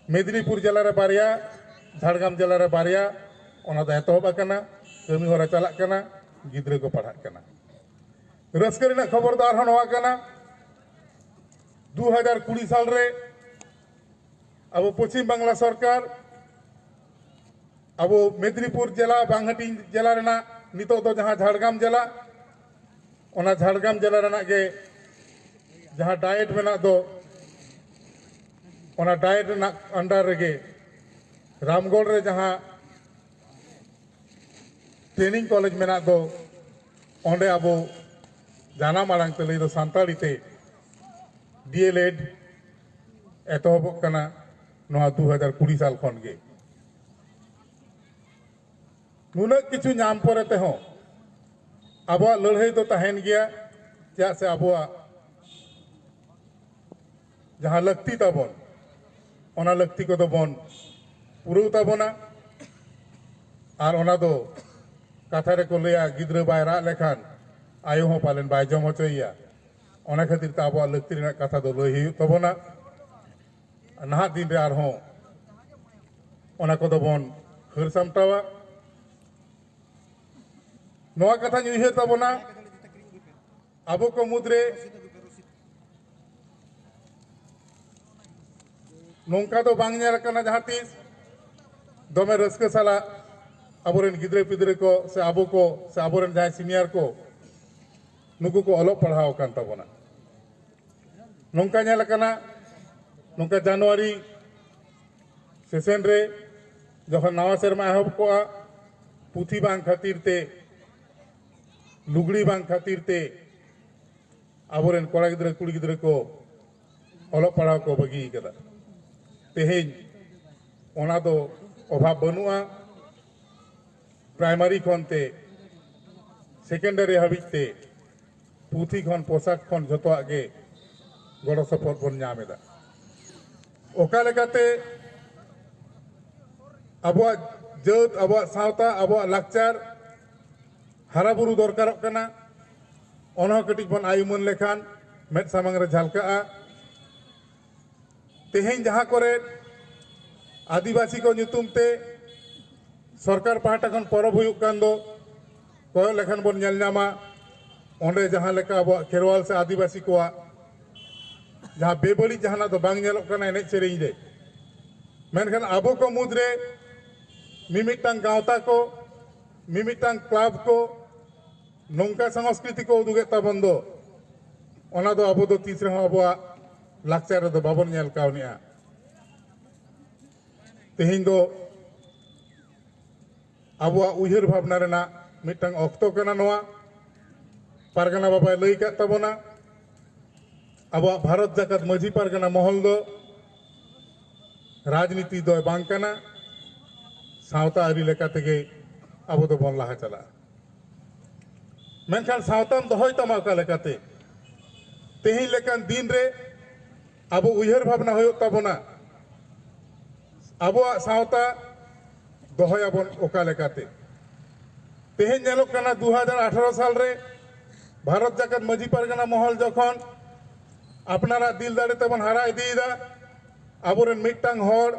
ᱢᱮᱫᱽᱱᱤᱯᱩᱨ ᱡᱮᱞᱟ ᱨᱮ ᱵᱟᱨᱭᱟ, ᱡᱷᱟᱲᱜᱨᱟᱢ ᱡᱮᱞᱟ ᱨᱮ ᱵᱟᱨᱭᱟ, ᱚᱱᱟ ᱫᱚ ᱮᱛᱚᱦᱚᱵ ᱟᱠᱟᱱᱟ, ᱠᱟᱹᱢᱤ ᱦᱚᱨᱟ ᱪᱟᱞᱟᱜ ᱠᱟᱱᱟ, ᱜᱤᱫᱽᱨᱟᱹ ᱠᱚ ᱯᱟᱲᱦᱟᱜ ᱠᱟᱱᱟ᱾ ᱨᱟᱹᱥᱠᱟᱹ ᱨᱮᱱᱟᱜ ᱠᱷᱚᱵᱚᱨ ᱫᱚ ᱟᱨᱦᱚᱸ ᱱᱚᱣᱟ ᱠᱟᱱᱟ, ᱫᱩ ᱦᱟᱡᱟᱨ ᱠᱩᱲᱤ ᱥᱟᱞ ᱨᱮ ᱟᱵᱚ ᱯᱚᱪᱷᱤᱢ ᱵᱟᱝᱞᱟ ᱥᱚᱨᱠᱟᱨ ᱟᱵᱚ ᱢᱮᱫᱽᱱᱤᱯᱩᱨ ᱡᱮᱞᱟ, ᱵᱟᱝ ᱦᱟᱹᱴᱤᱧ ᱡᱮᱞᱟ ᱨᱮᱱᱟᱜ, ᱱᱤᱛᱚᱜ ᱫᱚ ᱡᱟᱦᱟᱸ ᱡᱷᱟᱲᱜᱨᱟᱢ ᱡᱮᱞᱟ, ᱚᱱᱟ ᱡᱷᱟᱲᱜᱨᱟᱢ ᱡᱮᱞᱟ ᱨᱮᱱᱟᱜ ᱜᱮ ᱡᱟᱦᱟᱸ ᱰᱟᱭᱮᱴ ᱢᱮᱱᱟᱜ ᱫᱚ, ᱚᱱᱟ ᱰᱟᱭᱮᱴ ᱨᱮᱱᱟᱜ ᱟᱱᱰᱟᱨ ᱨᱮᱜᱮ ᱨᱟᱢᱜᱚᱲ ᱨᱮ ᱡᱟᱦᱟᱸ ᱴᱨᱮᱱᱤᱝ ᱠᱚᱞᱮᱡᱽ ᱢᱮᱱᱟᱜ ᱫᱚ, ᱚᱸᱰᱮ ᱟᱵᱚ ᱡᱟᱱᱟᱢ ᱟᱲᱟᱝ ᱛᱮ, ᱞᱟᱹᱭ ᱫᱚ ᱥᱟᱱᱛᱟᱲᱤ ᱛᱮ ᱰᱤᱮᱞᱮᱰ ᱮᱛᱚᱦᱚᱵᱚᱜ ᱠᱟᱱᱟ ᱱᱚᱣᱟ ᱫᱩ ᱦᱟᱡᱟᱨ ᱠᱩᱲᱤ ᱥᱟᱞ ᱠᱷᱚᱱ ᱜᱮ᱾ ᱱᱩᱱᱟᱹᱜ ᱠᱤᱪᱷᱩ ᱧᱟᱢ ᱯᱚᱨᱮ ᱛᱮᱦᱚᱸ ᱟᱵᱚᱣᱟᱜ ᱞᱟᱹᱲᱦᱟᱹᱭ ᱫᱚ ᱛᱟᱦᱮᱱ ᱜᱮᱭᱟ, ᱪᱮᱫᱟᱜ ᱥᱮ ᱟᱵᱚᱣᱟᱜ ᱡᱟᱦᱟᱸ ᱞᱟᱹᱠᱛᱤ ᱛᱟᱵᱚᱱ, ᱚᱱᱟ ᱞᱟᱹᱠᱛᱤ ᱠᱚᱫᱚ ᱵᱚᱱ ᱯᱩᱨᱟᱹᱣ ᱛᱟᱵᱚᱱᱟ᱾ ᱟᱨ ᱚᱱᱟ ᱫᱚ ᱠᱟᱛᱷᱟ ᱨᱮᱠᱚ ᱞᱟᱹᱭᱟ, ᱜᱤᱫᱽᱨᱟᱹ ᱵᱟᱭ ᱨᱟᱜ ᱞᱮᱠᱷᱟᱱ ᱟᱭᱳ ᱦᱚᱸ ᱯᱟᱞᱮᱱ ᱵᱟᱭ ᱡᱚᱢ ᱦᱚᱪᱚᱭᱮᱭᱟ᱾ ᱚᱱᱟ ᱠᱷᱟᱹᱛᱤᱨ ᱛᱮ ᱟᱵᱚᱣᱟᱜ ᱞᱟᱹᱠᱛᱤ ᱨᱮᱱᱟᱜ ᱠᱟᱛᱷᱟ ᱫᱚ ᱞᱟᱹᱭ ᱦᱩᱭᱩᱜ ᱛᱟᱵᱚᱱᱟ᱾ ᱱᱟᱦᱟᱜ ᱫᱤᱱ ᱨᱮ ᱟᱨᱦᱚᱸ ᱚᱱᱟ ᱠᱚᱫᱚ ᱵᱚᱱ ᱦᱟᱹᱨ ᱥᱟᱢᱴᱟᱣᱟ᱾ ᱱᱚᱣᱟ ᱠᱟᱛᱷᱟᱧ ᱩᱭᱦᱟᱹᱨ ᱛᱟᱵᱚᱱᱟ, ᱟᱵᱚ ᱠᱚ ᱢᱩᱫᱽᱨᱮ ᱱᱚᱝᱠᱟ ᱫᱚ ᱵᱟᱝ ᱧᱮᱞ ᱟᱠᱟᱱᱟ ᱡᱟᱦᱟᱸ ᱛᱤᱥ ᱫᱚᱢᱮ ᱨᱟᱹᱥᱠᱟᱹ ᱥᱟᱞᱟᱜ ᱟᱵᱚᱨᱮᱱ ᱜᱤᱫᱽᱨᱟᱹ ᱯᱤᱫᱽᱨᱟᱹ ᱠᱚ ᱥᱮ ᱟᱵᱚ ᱠᱚ ᱥᱮ ᱟᱵᱚᱨᱮᱱ ᱡᱟᱦᱟᱸᱭ ᱥᱤᱱᱤᱭᱟᱨ ᱠᱚ, ᱱᱩᱠᱩ ᱠᱚ ᱚᱞᱚᱜ ᱯᱟᱲᱦᱟᱣ ᱟᱠᱟᱱ ᱛᱟᱵᱚᱱᱟ᱾ ᱱᱚᱝᱠᱟ ᱧᱮᱞ ᱟᱠᱟᱱᱟ, ᱱᱚᱝᱠᱟ ᱡᱟᱱᱩᱣᱟᱨᱤ ᱥᱮᱥᱮᱱ ᱨᱮ ᱡᱚᱠᱷᱚᱱ ᱱᱟᱣᱟ ᱥᱮᱨᱢᱟ ᱮᱦᱚᱵ ᱠᱚᱜᱼᱟ, ᱯᱩᱛᱷᱤ ᱵᱟᱝ ᱠᱷᱟᱹᱛᱤᱨ ᱛᱮ, ᱞᱩᱜᱽᱲᱤ ᱵᱟᱝ ᱠᱷᱟᱹᱛᱤᱨ ᱛᱮ ᱟᱵᱚᱨᱮᱱ ᱠᱚᱲᱟ ᱜᱤᱫᱽᱨᱟᱹ ᱠᱩᱲᱤ ᱜᱤᱫᱽᱨᱟᱹ ᱠᱚ ᱚᱞᱚᱜ ᱯᱟᱲᱦᱟᱣ ᱠᱚ ᱵᱟᱹᱜᱤ ᱟᱠᱟᱫᱟ᱾ ᱛᱮᱦᱮᱧ ᱚᱱᱟ ᱫᱚ ᱚᱵᱷᱟᱵᱽ ᱵᱟᱹᱱᱩᱜᱼᱟ᱾ ᱯᱨᱟᱭᱢᱟᱨᱤ ᱠᱷᱚᱱ ᱛᱮ ᱥᱮᱠᱮᱱᱰᱟᱨᱤ ᱦᱟᱹᱵᱤᱡ ᱛᱮ ᱯᱩᱛᱷᱤ ᱠᱷᱚᱱ, ᱯᱳᱥᱟᱠ ᱠᱷᱚᱱ ᱡᱷᱚᱛᱚᱣᱟᱜ ᱜᱮ ᱜᱚᱲᱚ ᱥᱚᱯᱚᱦᱚᱫ ᱵᱚᱱ ᱧᱟᱢ ᱮᱫᱟ᱾ ᱚᱠᱟ ᱞᱮᱠᱟᱛᱮ ᱟᱵᱚᱣᱟᱜ ᱡᱟᱹᱛ, ᱟᱵᱚᱣᱟᱜ ᱥᱟᱶᱛᱟ, ᱟᱵᱚᱣᱟᱜ ᱞᱟᱠᱪᱟᱨ ᱦᱟᱨᱟ ᱵᱩᱨᱩ ᱫᱚᱨᱠᱟᱨᱚᱜ ᱠᱟᱱᱟ, ᱚᱱᱟ ᱦᱚᱸ ᱠᱟᱹᱴᱤᱡ ᱵᱚᱱ ᱟᱭ ᱩᱢᱟᱹᱱ ᱞᱮᱠᱷᱟᱱ ᱢᱮᱫ ᱥᱟᱢᱟᱝ ᱨᱮ ᱡᱷᱟᱞᱠᱟᱜᱼᱟ᱾ ᱛᱮᱦᱮᱧ ᱡᱟᱦᱟᱸ ᱠᱚᱨᱮ ᱟᱹᱫᱤᱵᱟᱹᱥᱤ ᱠᱚ ᱧᱩᱛᱩᱢ ᱛᱮ ᱥᱚᱨᱠᱟᱨ ᱯᱟᱦᱴᱟ ᱠᱷᱚᱱ ᱯᱚᱨᱚᱵᱽ ᱦᱩᱭᱩᱜ ᱠᱟᱱ ᱫᱚ, ᱠᱚᱭᱚᱜ ᱞᱮᱠᱷᱟᱱ ᱵᱚᱱ ᱧᱮᱞ ᱧᱟᱢᱟ, ᱚᱸᱰᱮ ᱡᱟᱦᱟᱸ ᱞᱮᱠᱟ ᱟᱵᱚᱣᱟᱜ ᱠᱷᱮᱨᱣᱟᱞ ᱥᱮ ᱟᱹᱫᱤᱵᱟᱹᱥᱤ ᱠᱚᱣᱟᱜ ᱡᱟᱦᱟᱸ ᱵᱮᱵᱟᱹᱲᱤᱡ ᱡᱟᱦᱟᱱᱟᱜ ᱫᱚ ᱵᱟᱝ ᱧᱮᱞᱚᱜ ᱠᱟᱱᱟ ᱮᱱᱮᱡ ᱥᱮᱨᱮᱧ ᱨᱮ, ᱢᱮᱱᱠᱷᱟᱱ ᱟᱵᱚ ᱠᱚ ᱢᱩᱫᱽᱨᱮ ᱢᱤᱢᱤᱫᱴᱟᱝ ᱜᱟᱶᱛᱟ ᱠᱚ, ᱢᱤᱢᱤᱫᱴᱟᱝ ᱠᱞᱟᱵᱽ ᱠᱚ ᱱᱚᱝᱠᱟ ᱥᱚᱝᱥᱠᱨᱤᱛᱤ ᱠᱚ ᱩᱫᱩᱜᱮᱫ ᱛᱟᱵᱚᱱ ᱫᱚ, ᱚᱱᱟ ᱫᱚ ᱟᱵᱚ ᱫᱚ ᱛᱤᱥ ᱨᱮᱦᱚᱸ ᱟᱵᱚᱣᱟᱜ ᱞᱟᱠᱪᱟᱨ ᱨᱮᱫᱚ ᱵᱟᱵᱚᱱ ᱧᱮᱞ ᱠᱟᱣᱱᱤᱜᱼᱟ᱾ ᱛᱮᱦᱮᱧ ᱫᱚ ᱟᱵᱚᱣᱟᱜ ᱩᱭᱦᱟᱹᱨ ᱵᱷᱟᱵᱽᱱᱟ ᱨᱮᱱᱟᱜ ᱢᱤᱫᱴᱟᱝ ᱚᱠᱛᱚ ᱠᱟᱱᱟ ᱱᱚᱣᱟ᱾ ᱯᱟᱨᱜᱟᱱᱟ ᱵᱟᱵᱟᱭ ᱞᱟᱹᱭ ᱟᱠᱟᱫ ᱛᱟᱵᱚᱱᱟ, ᱟᱵᱚᱣᱟᱜ ᱵᱷᱟᱨᱚᱛ ᱡᱟᱠᱟᱛ ᱢᱟᱹᱡᱷᱤ ᱯᱟᱨᱜᱟᱱᱟ ᱢᱚᱦᱚᱞ ᱫᱚ ᱨᱟᱡᱽᱱᱤᱛᱤ ᱫᱚ ᱵᱟᱝ ᱠᱟᱱᱟ, ᱥᱟᱶᱛᱟ ᱟᱹᱨᱤ ᱞᱮᱠᱟ ᱛᱮᱜᱮ ᱟᱵᱚ ᱫᱚᱵᱚᱱ ᱞᱟᱦᱟ ᱪᱟᱞᱟᱜᱼᱟ᱾ ᱢᱮᱱᱠᱷᱟᱱ ᱥᱟᱶᱛᱟᱢ ᱫᱚᱦᱚᱭ ᱛᱟᱢᱟ ᱚᱠᱟ ᱞᱮᱠᱟᱛᱮ? ᱛᱮᱦᱮᱧ ᱞᱮᱠᱟᱱ ᱫᱤᱱ ᱨᱮ ᱟᱵᱚ ᱩᱭᱦᱟᱹᱨ ᱵᱷᱟᱵᱽᱱᱟ ᱦᱩᱭᱩᱜ ᱛᱟᱵᱚᱱᱟ, ᱟᱵᱚᱣᱟᱜ ᱥᱟᱶᱛᱟ ᱫᱚᱦᱚᱭᱟᱵᱚᱱ ᱚᱠᱟ ᱞᱮᱠᱟᱛᱮ? ᱛᱮᱦᱮᱧ ᱧᱮᱞᱚᱜ ᱠᱟᱱᱟ, ᱫᱩ ᱦᱟᱡᱟᱨ ᱟᱴᱷᱟᱨᱚ ᱥᱟᱞ ᱨᱮ ᱵᱷᱟᱨᱚᱛ ᱡᱟᱠᱟᱛ ᱢᱟᱹᱡᱷᱤ ᱯᱟᱨᱜᱟᱱᱟ ᱢᱚᱦᱚᱞ ᱡᱚᱠᱷᱚᱱ ᱟᱯᱱᱟᱨᱟᱜ ᱫᱤᱞ ᱫᱟᱲᱮ ᱛᱮᱵᱚᱱ ᱦᱟᱨᱟ ᱤᱫᱤᱭᱮᱫᱟ, ᱟᱵᱚᱨᱮᱱ ᱢᱤᱫᱴᱟᱝ ᱦᱚᱲ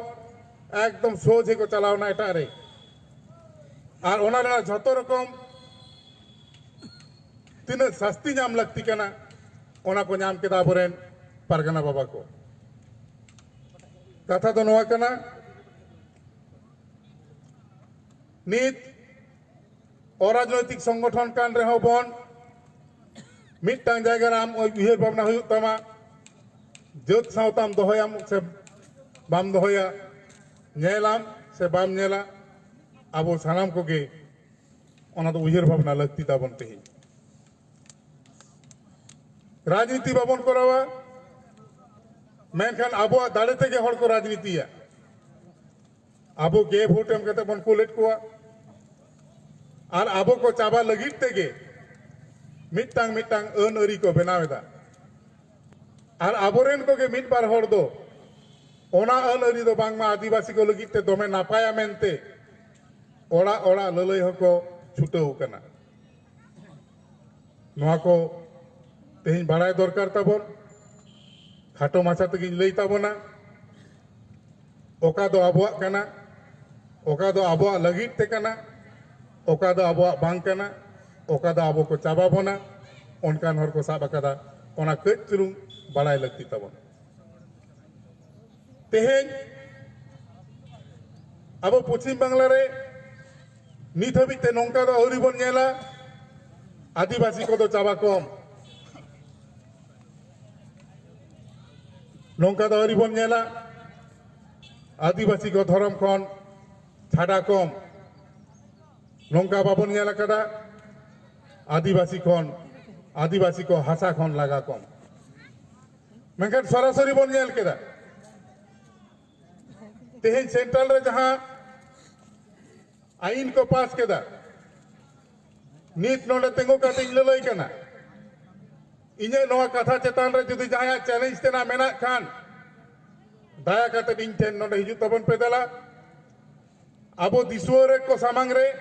ᱮᱠᱫᱚᱢ ᱥᱳᱡᱷᱮ ᱠᱚ ᱪᱟᱞᱟᱣᱱᱟ ᱮᱴᱟᱜ ᱨᱮ, ᱟᱨ ᱚᱱᱟ ᱨᱮᱱᱟᱜ ᱡᱷᱚᱛᱚ ᱨᱚᱠᱚᱢ ᱛᱤᱱᱟᱹᱜ ᱥᱟᱥᱛᱤ ᱧᱟᱢ ᱞᱟᱹᱠᱛᱤ ᱠᱟᱱᱟ, ᱚᱱᱟ ᱠᱚ ᱧᱟᱢ ᱠᱮᱫᱟ ᱟᱵᱚᱨᱮᱱ ᱯᱟᱨᱜᱟᱱᱟ ᱵᱟᱵᱟ ᱠᱚ᱾ ᱠᱟᱛᱷᱟ ᱫᱚ ᱱᱚᱣᱟ ᱠᱟᱱᱟ, ᱱᱤᱛ ᱚᱨᱟᱡᱽᱱᱳᱭᱛᱤᱠ ᱥᱚᱝᱜᱚᱴᱷᱚᱱ ᱠᱟᱱ ᱨᱮᱦᱚᱸ ᱵᱚᱱ, ᱢᱤᱫᱴᱟᱝ ᱡᱟᱭᱜᱟ ᱨᱮ ᱟᱢ ᱩᱭᱦᱟᱹᱨ ᱵᱷᱟᱵᱽᱱᱟ ᱦᱩᱭᱩᱜ ᱛᱟᱢᱟ, ᱡᱟᱹᱛ ᱥᱟᱶᱛᱟᱢ ᱫᱚᱦᱚᱭᱟᱢ ᱥᱮ ᱵᱟᱢ ᱫᱚᱦᱚᱭᱟ, ᱧᱮᱞᱟᱢ ᱥᱮ ᱵᱟᱢ ᱧᱮᱞᱟ᱾ ᱟᱵᱚ ᱥᱟᱱᱟᱢ ᱠᱚᱜᱮ ᱚᱱᱟ ᱫᱚ ᱩᱭᱦᱟᱹᱨ ᱵᱷᱟᱵᱽᱱᱟ ᱞᱟᱹᱠᱛᱤ ᱛᱟᱵᱚᱱ ᱛᱮᱦᱮᱧ᱾ ᱨᱟᱡᱽᱱᱤᱛᱤ ᱵᱟᱵᱚᱱ ᱠᱚᱨᱟᱣᱟ, ᱢᱮᱱᱠᱷᱟᱱ ᱟᱵᱚᱣᱟᱜ ᱫᱟᱲᱮ ᱛᱮᱜᱮ ᱦᱚᱲ ᱠᱚ ᱨᱟᱡᱽᱱᱤᱛᱤᱭᱟ᱾ ᱟᱵᱚ ᱜᱮ ᱵᱷᱳᱴ ᱮᱢ ᱠᱟᱛᱮ ᱵᱚᱱ ᱠᱩᱞᱮᱫ ᱠᱚᱣᱟ᱾ ᱟᱨ ᱟᱵᱚ ᱠᱚ ᱪᱟᱵᱟ ᱞᱟᱹᱜᱤᱫ ᱛᱮᱜᱮ ᱢᱤᱫᱴᱟᱝ ᱢᱤᱫᱴᱟᱝ ᱟᱹᱱ ᱟᱹᱨᱤ ᱠᱚ ᱵᱮᱱᱟᱣ ᱮᱫᱟ᱾ ᱟᱨ ᱟᱵᱚᱨᱮᱱ ᱠᱚᱜᱮ ᱢᱤᱫ ᱵᱟᱨ ᱦᱚᱲ ᱫᱚ ᱚᱱᱟ ᱟᱹᱱ ᱟᱹᱨᱤ ᱫᱚ ᱵᱟᱝᱢᱟ ᱟᱹᱫᱤᱵᱟᱹᱥᱤ ᱠᱚ ᱞᱟᱹᱜᱤᱫ ᱛᱮ ᱫᱚᱢᱮ ᱱᱟᱯᱟᱭᱟ ᱢᱮᱱᱛᱮ ᱚᱲᱟᱜ ᱚᱲᱟᱜ ᱞᱟᱹᱞᱟᱹᱭ ᱦᱚᱸᱠᱚ ᱪᱷᱩᱴᱟᱹᱣ ᱠᱟᱱᱟ᱾ ᱱᱚᱣᱟ ᱠᱚ ᱛᱮᱦᱮᱧ ᱵᱟᱲᱟᱭ ᱫᱚᱨᱠᱟᱨ ᱛᱟᱵᱚᱱ᱾ ᱠᱷᱟᱴᱚ ᱢᱟᱪᱷᱟ ᱛᱮᱜᱮᱧ ᱞᱟᱹᱭ ᱛᱟᱵᱚᱱᱟ, ᱚᱠᱟ ᱫᱚ ᱟᱵᱚᱣᱟᱜ ᱠᱟᱱᱟ, ᱚᱠᱟ ᱫᱚ ᱟᱵᱚᱣᱟᱜ ᱞᱟᱹᱜᱤᱫ ᱛᱮ ᱠᱟᱱᱟ, ᱚᱠᱟ ᱫᱚ ᱟᱵᱚᱣᱟᱜ ᱵᱟᱝ ᱠᱟᱱᱟ, ᱚᱠᱟ ᱫᱚ ᱟᱵᱚ ᱠᱚ ᱪᱟᱵᱟ ᱵᱚᱱᱟ, ᱚᱱᱠᱟᱱ ᱦᱚᱲ ᱠᱚ ᱥᱟᱵ ᱟᱠᱟᱫᱟ, ᱚᱱᱟ ᱠᱟᱹᱡ ᱪᱩᱞᱩᱝ ᱵᱟᱲᱟᱭ ᱞᱟᱹᱠᱛᱤ ᱛᱟᱵᱚᱱ᱾ ᱛᱮᱦᱮᱧ ᱟᱵᱚ ᱯᱚᱪᱷᱤᱢ ᱵᱟᱝᱞᱟ ᱨᱮ ᱱᱤᱛ ᱦᱟᱹᱵᱤᱡ ᱛᱮ ᱱᱚᱝᱠᱟ ᱫᱚ ᱟᱹᱣᱨᱤ ᱵᱚᱱ ᱧᱮᱞᱟ, ᱟᱹᱫᱤᱵᱟᱹᱥᱤ ᱠᱚᱫᱚ ᱪᱟᱵᱟ ᱠᱚᱢ᱾ ᱱᱚᱝᱠᱟ ᱫᱚ ᱟᱹᱣᱨᱤ ᱵᱚᱱ ᱧᱮᱞᱟ, ᱟᱹᱫᱤᱵᱟᱹᱥᱤ ᱠᱚ ᱫᱷᱚᱨᱚᱢ ᱠᱷᱚᱱ ᱪᱷᱟᱰᱟ ᱠᱚᱢ᱾ ᱱᱚᱝᱠᱟ ᱵᱟᱵᱚᱱ ᱧᱮᱞ ᱟᱠᱟᱫᱟ, ᱟᱹᱫᱤᱵᱟᱹᱥᱤ ᱠᱷᱚᱱ, ᱟᱹᱫᱤᱵᱟᱹᱥᱤ ᱠᱚ ᱦᱟᱥᱟ ᱠᱷᱚᱱ ᱞᱟᱜᱟ ᱠᱚᱢ᱾ ᱢᱮᱱᱠᱷᱟᱱ ᱥᱚᱨᱟᱥᱚᱨᱤ ᱵᱚᱱ ᱧᱮᱞ ᱠᱮᱫᱟ, ᱛᱮᱦᱮᱧ ᱥᱮᱱᱴᱨᱟᱞ ᱨᱮ ᱡᱟᱦᱟᱸ ᱟᱭᱤᱱ ᱠᱚ ᱯᱟᱥ ᱠᱮᱫᱟ, ᱱᱤᱛ ᱱᱚᱰᱮ ᱛᱤᱸᱜᱩ ᱠᱟᱛᱮ ᱤᱧ ᱞᱟᱹᱞᱟᱹᱭ ᱠᱟᱱᱟ, ᱤᱧᱟᱹᱜ ᱱᱚᱣᱟ ᱠᱟᱛᱷᱟ ᱪᱮᱛᱟᱱ ᱨᱮ ᱡᱩᱫᱤ ᱡᱟᱦᱟᱸᱭᱟᱜ ᱪᱮᱞᱮᱧᱡᱽ ᱛᱮᱱᱟᱜ ᱢᱮᱱᱟᱜ ᱠᱷᱟᱱ, ᱫᱟᱭᱟ ᱠᱟᱛᱮ ᱤᱧ ᱴᱷᱮᱱ ᱱᱚᱰᱮ ᱦᱤᱡᱩᱜ ᱛᱟᱵᱚᱱ ᱯᱮ ᱫᱮᱞᱟ᱾ ᱟᱵᱚ ᱫᱤᱥᱩᱣᱟᱹ ᱨᱮ ᱠᱚ ᱥᱟᱢᱟᱝ ᱨᱮ,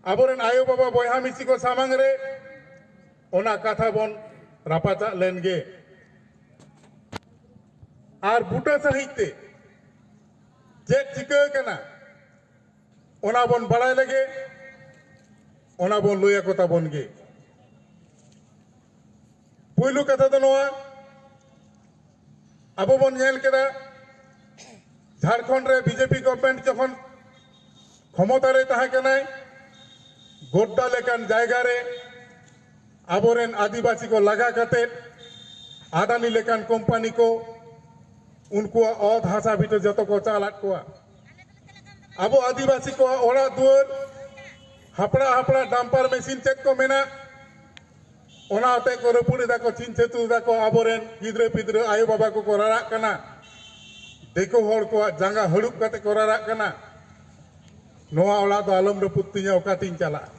ᱟᱵᱚᱨᱮᱱ ᱟᱭᱳ ᱵᱟᱵᱟ ᱵᱚᱭᱦᱟ ᱢᱤᱥᱤ ᱠᱚ ᱥᱟᱢᱟᱝ ᱨᱮ ᱚᱱᱟ ᱠᱟᱛᱷᱟ ᱵᱚᱱ ᱨᱟᱯᱟᱪᱟᱜ ᱞᱮᱱ ᱜᱮ᱾ ᱟᱨ ᱵᱩᱴᱟᱹ ᱥᱟᱺᱦᱤᱡ ᱛᱮ ᱪᱮᱫ ᱪᱤᱠᱟᱹ ᱟᱠᱟᱱᱟ, ᱚᱱᱟ ᱵᱚᱱ ᱵᱟᱲᱟᱭ ᱞᱮᱜᱮ, ᱚᱱᱟ ᱵᱚᱱ ᱞᱟᱹᱭ ᱟᱠᱚ ᱛᱟᱵᱚᱱ ᱜᱮ᱾ ᱯᱩᱭᱞᱩ ᱠᱟᱛᱷᱟ ᱫᱚ ᱱᱚᱣᱟ, ᱟᱵᱚ ᱵᱚᱱ ᱧᱮᱞ ᱠᱮᱫᱟ, ᱡᱷᱟᱲᱠᱷᱚᱸᱰ ᱨᱮ ᱵᱤᱡᱮᱯᱤ ᱜᱚᱵᱷᱢᱮᱱᱴ ᱡᱚᱠᱷᱚᱱ ᱠᱷᱚᱢᱚᱛᱟ ᱨᱮ ᱛᱟᱦᱮᱸ ᱠᱟᱱᱟᱭ, ᱜᱳᱰᱰᱟ ᱞᱮᱠᱟᱱ ᱡᱟᱭᱜᱟ ᱨᱮ ᱟᱵᱚᱨᱮᱱ ᱟᱹᱫᱤᱵᱟᱹᱥᱤ ᱠᱚ ᱞᱟᱜᱟ ᱠᱟᱛᱮ ᱟᱫᱟᱱᱤ ᱞᱮᱠᱟᱱ ᱠᱳᱢᱯᱟᱱᱤ ᱠᱚ ᱩᱱᱠᱩᱣᱟᱜ ᱚᱛ ᱦᱟᱥᱟ ᱵᱷᱤᱴᱟᱹ ᱡᱚᱛᱚ ᱠᱚ ᱪᱟᱞᱟᱫ ᱠᱚᱣᱟ᱾ ᱟᱵᱚ ᱟᱹᱫᱤᱵᱟᱹᱥᱤ ᱠᱚᱣᱟᱜ ᱚᱲᱟᱜ ᱫᱩᱣᱟᱹᱨ ᱦᱟᱯᱲᱟ ᱦᱟᱯᱲᱟ ᱰᱟᱢᱯᱟᱨ ᱢᱮᱥᱤᱱ ᱪᱮᱫ ᱠᱚ ᱢᱮᱱᱟᱜ, ᱚᱱᱟ ᱟᱛᱮ ᱠᱚ ᱨᱟᱹᱯᱩᱫ ᱮᱫᱟ ᱠᱚ, ᱪᱷᱤᱝ ᱪᱷᱟᱹᱛᱩᱨ ᱮᱫᱟ ᱠᱚ, ᱟᱵᱚᱨᱮᱱ ᱜᱤᱫᱽᱨᱟᱹ ᱯᱤᱫᱽᱨᱟᱹ ᱟᱭᱳ ᱵᱟᱵᱟ ᱠᱚᱠᱚ ᱨᱟᱨᱟᱜ ᱠᱟᱱᱟ᱾ ᱫᱤᱠᱩ ᱦᱚᱲ ᱠᱚᱣᱟᱜ ᱡᱟᱸᱜᱟ ᱦᱟᱹᱲᱩᱵ ᱠᱟᱛᱮ ᱠᱚ ᱨᱟᱨᱟᱜ ᱠᱟᱱᱟ, "ᱱᱚᱣᱟ ᱚᱲᱟᱜ ᱫᱚ ᱟᱞᱚᱢ ᱨᱟᱹᱯᱩᱫ ᱛᱤᱧᱟ, ᱚᱠᱟᱛᱤᱧ ᱪᱟᱞᱟᱜᱼᱟ?"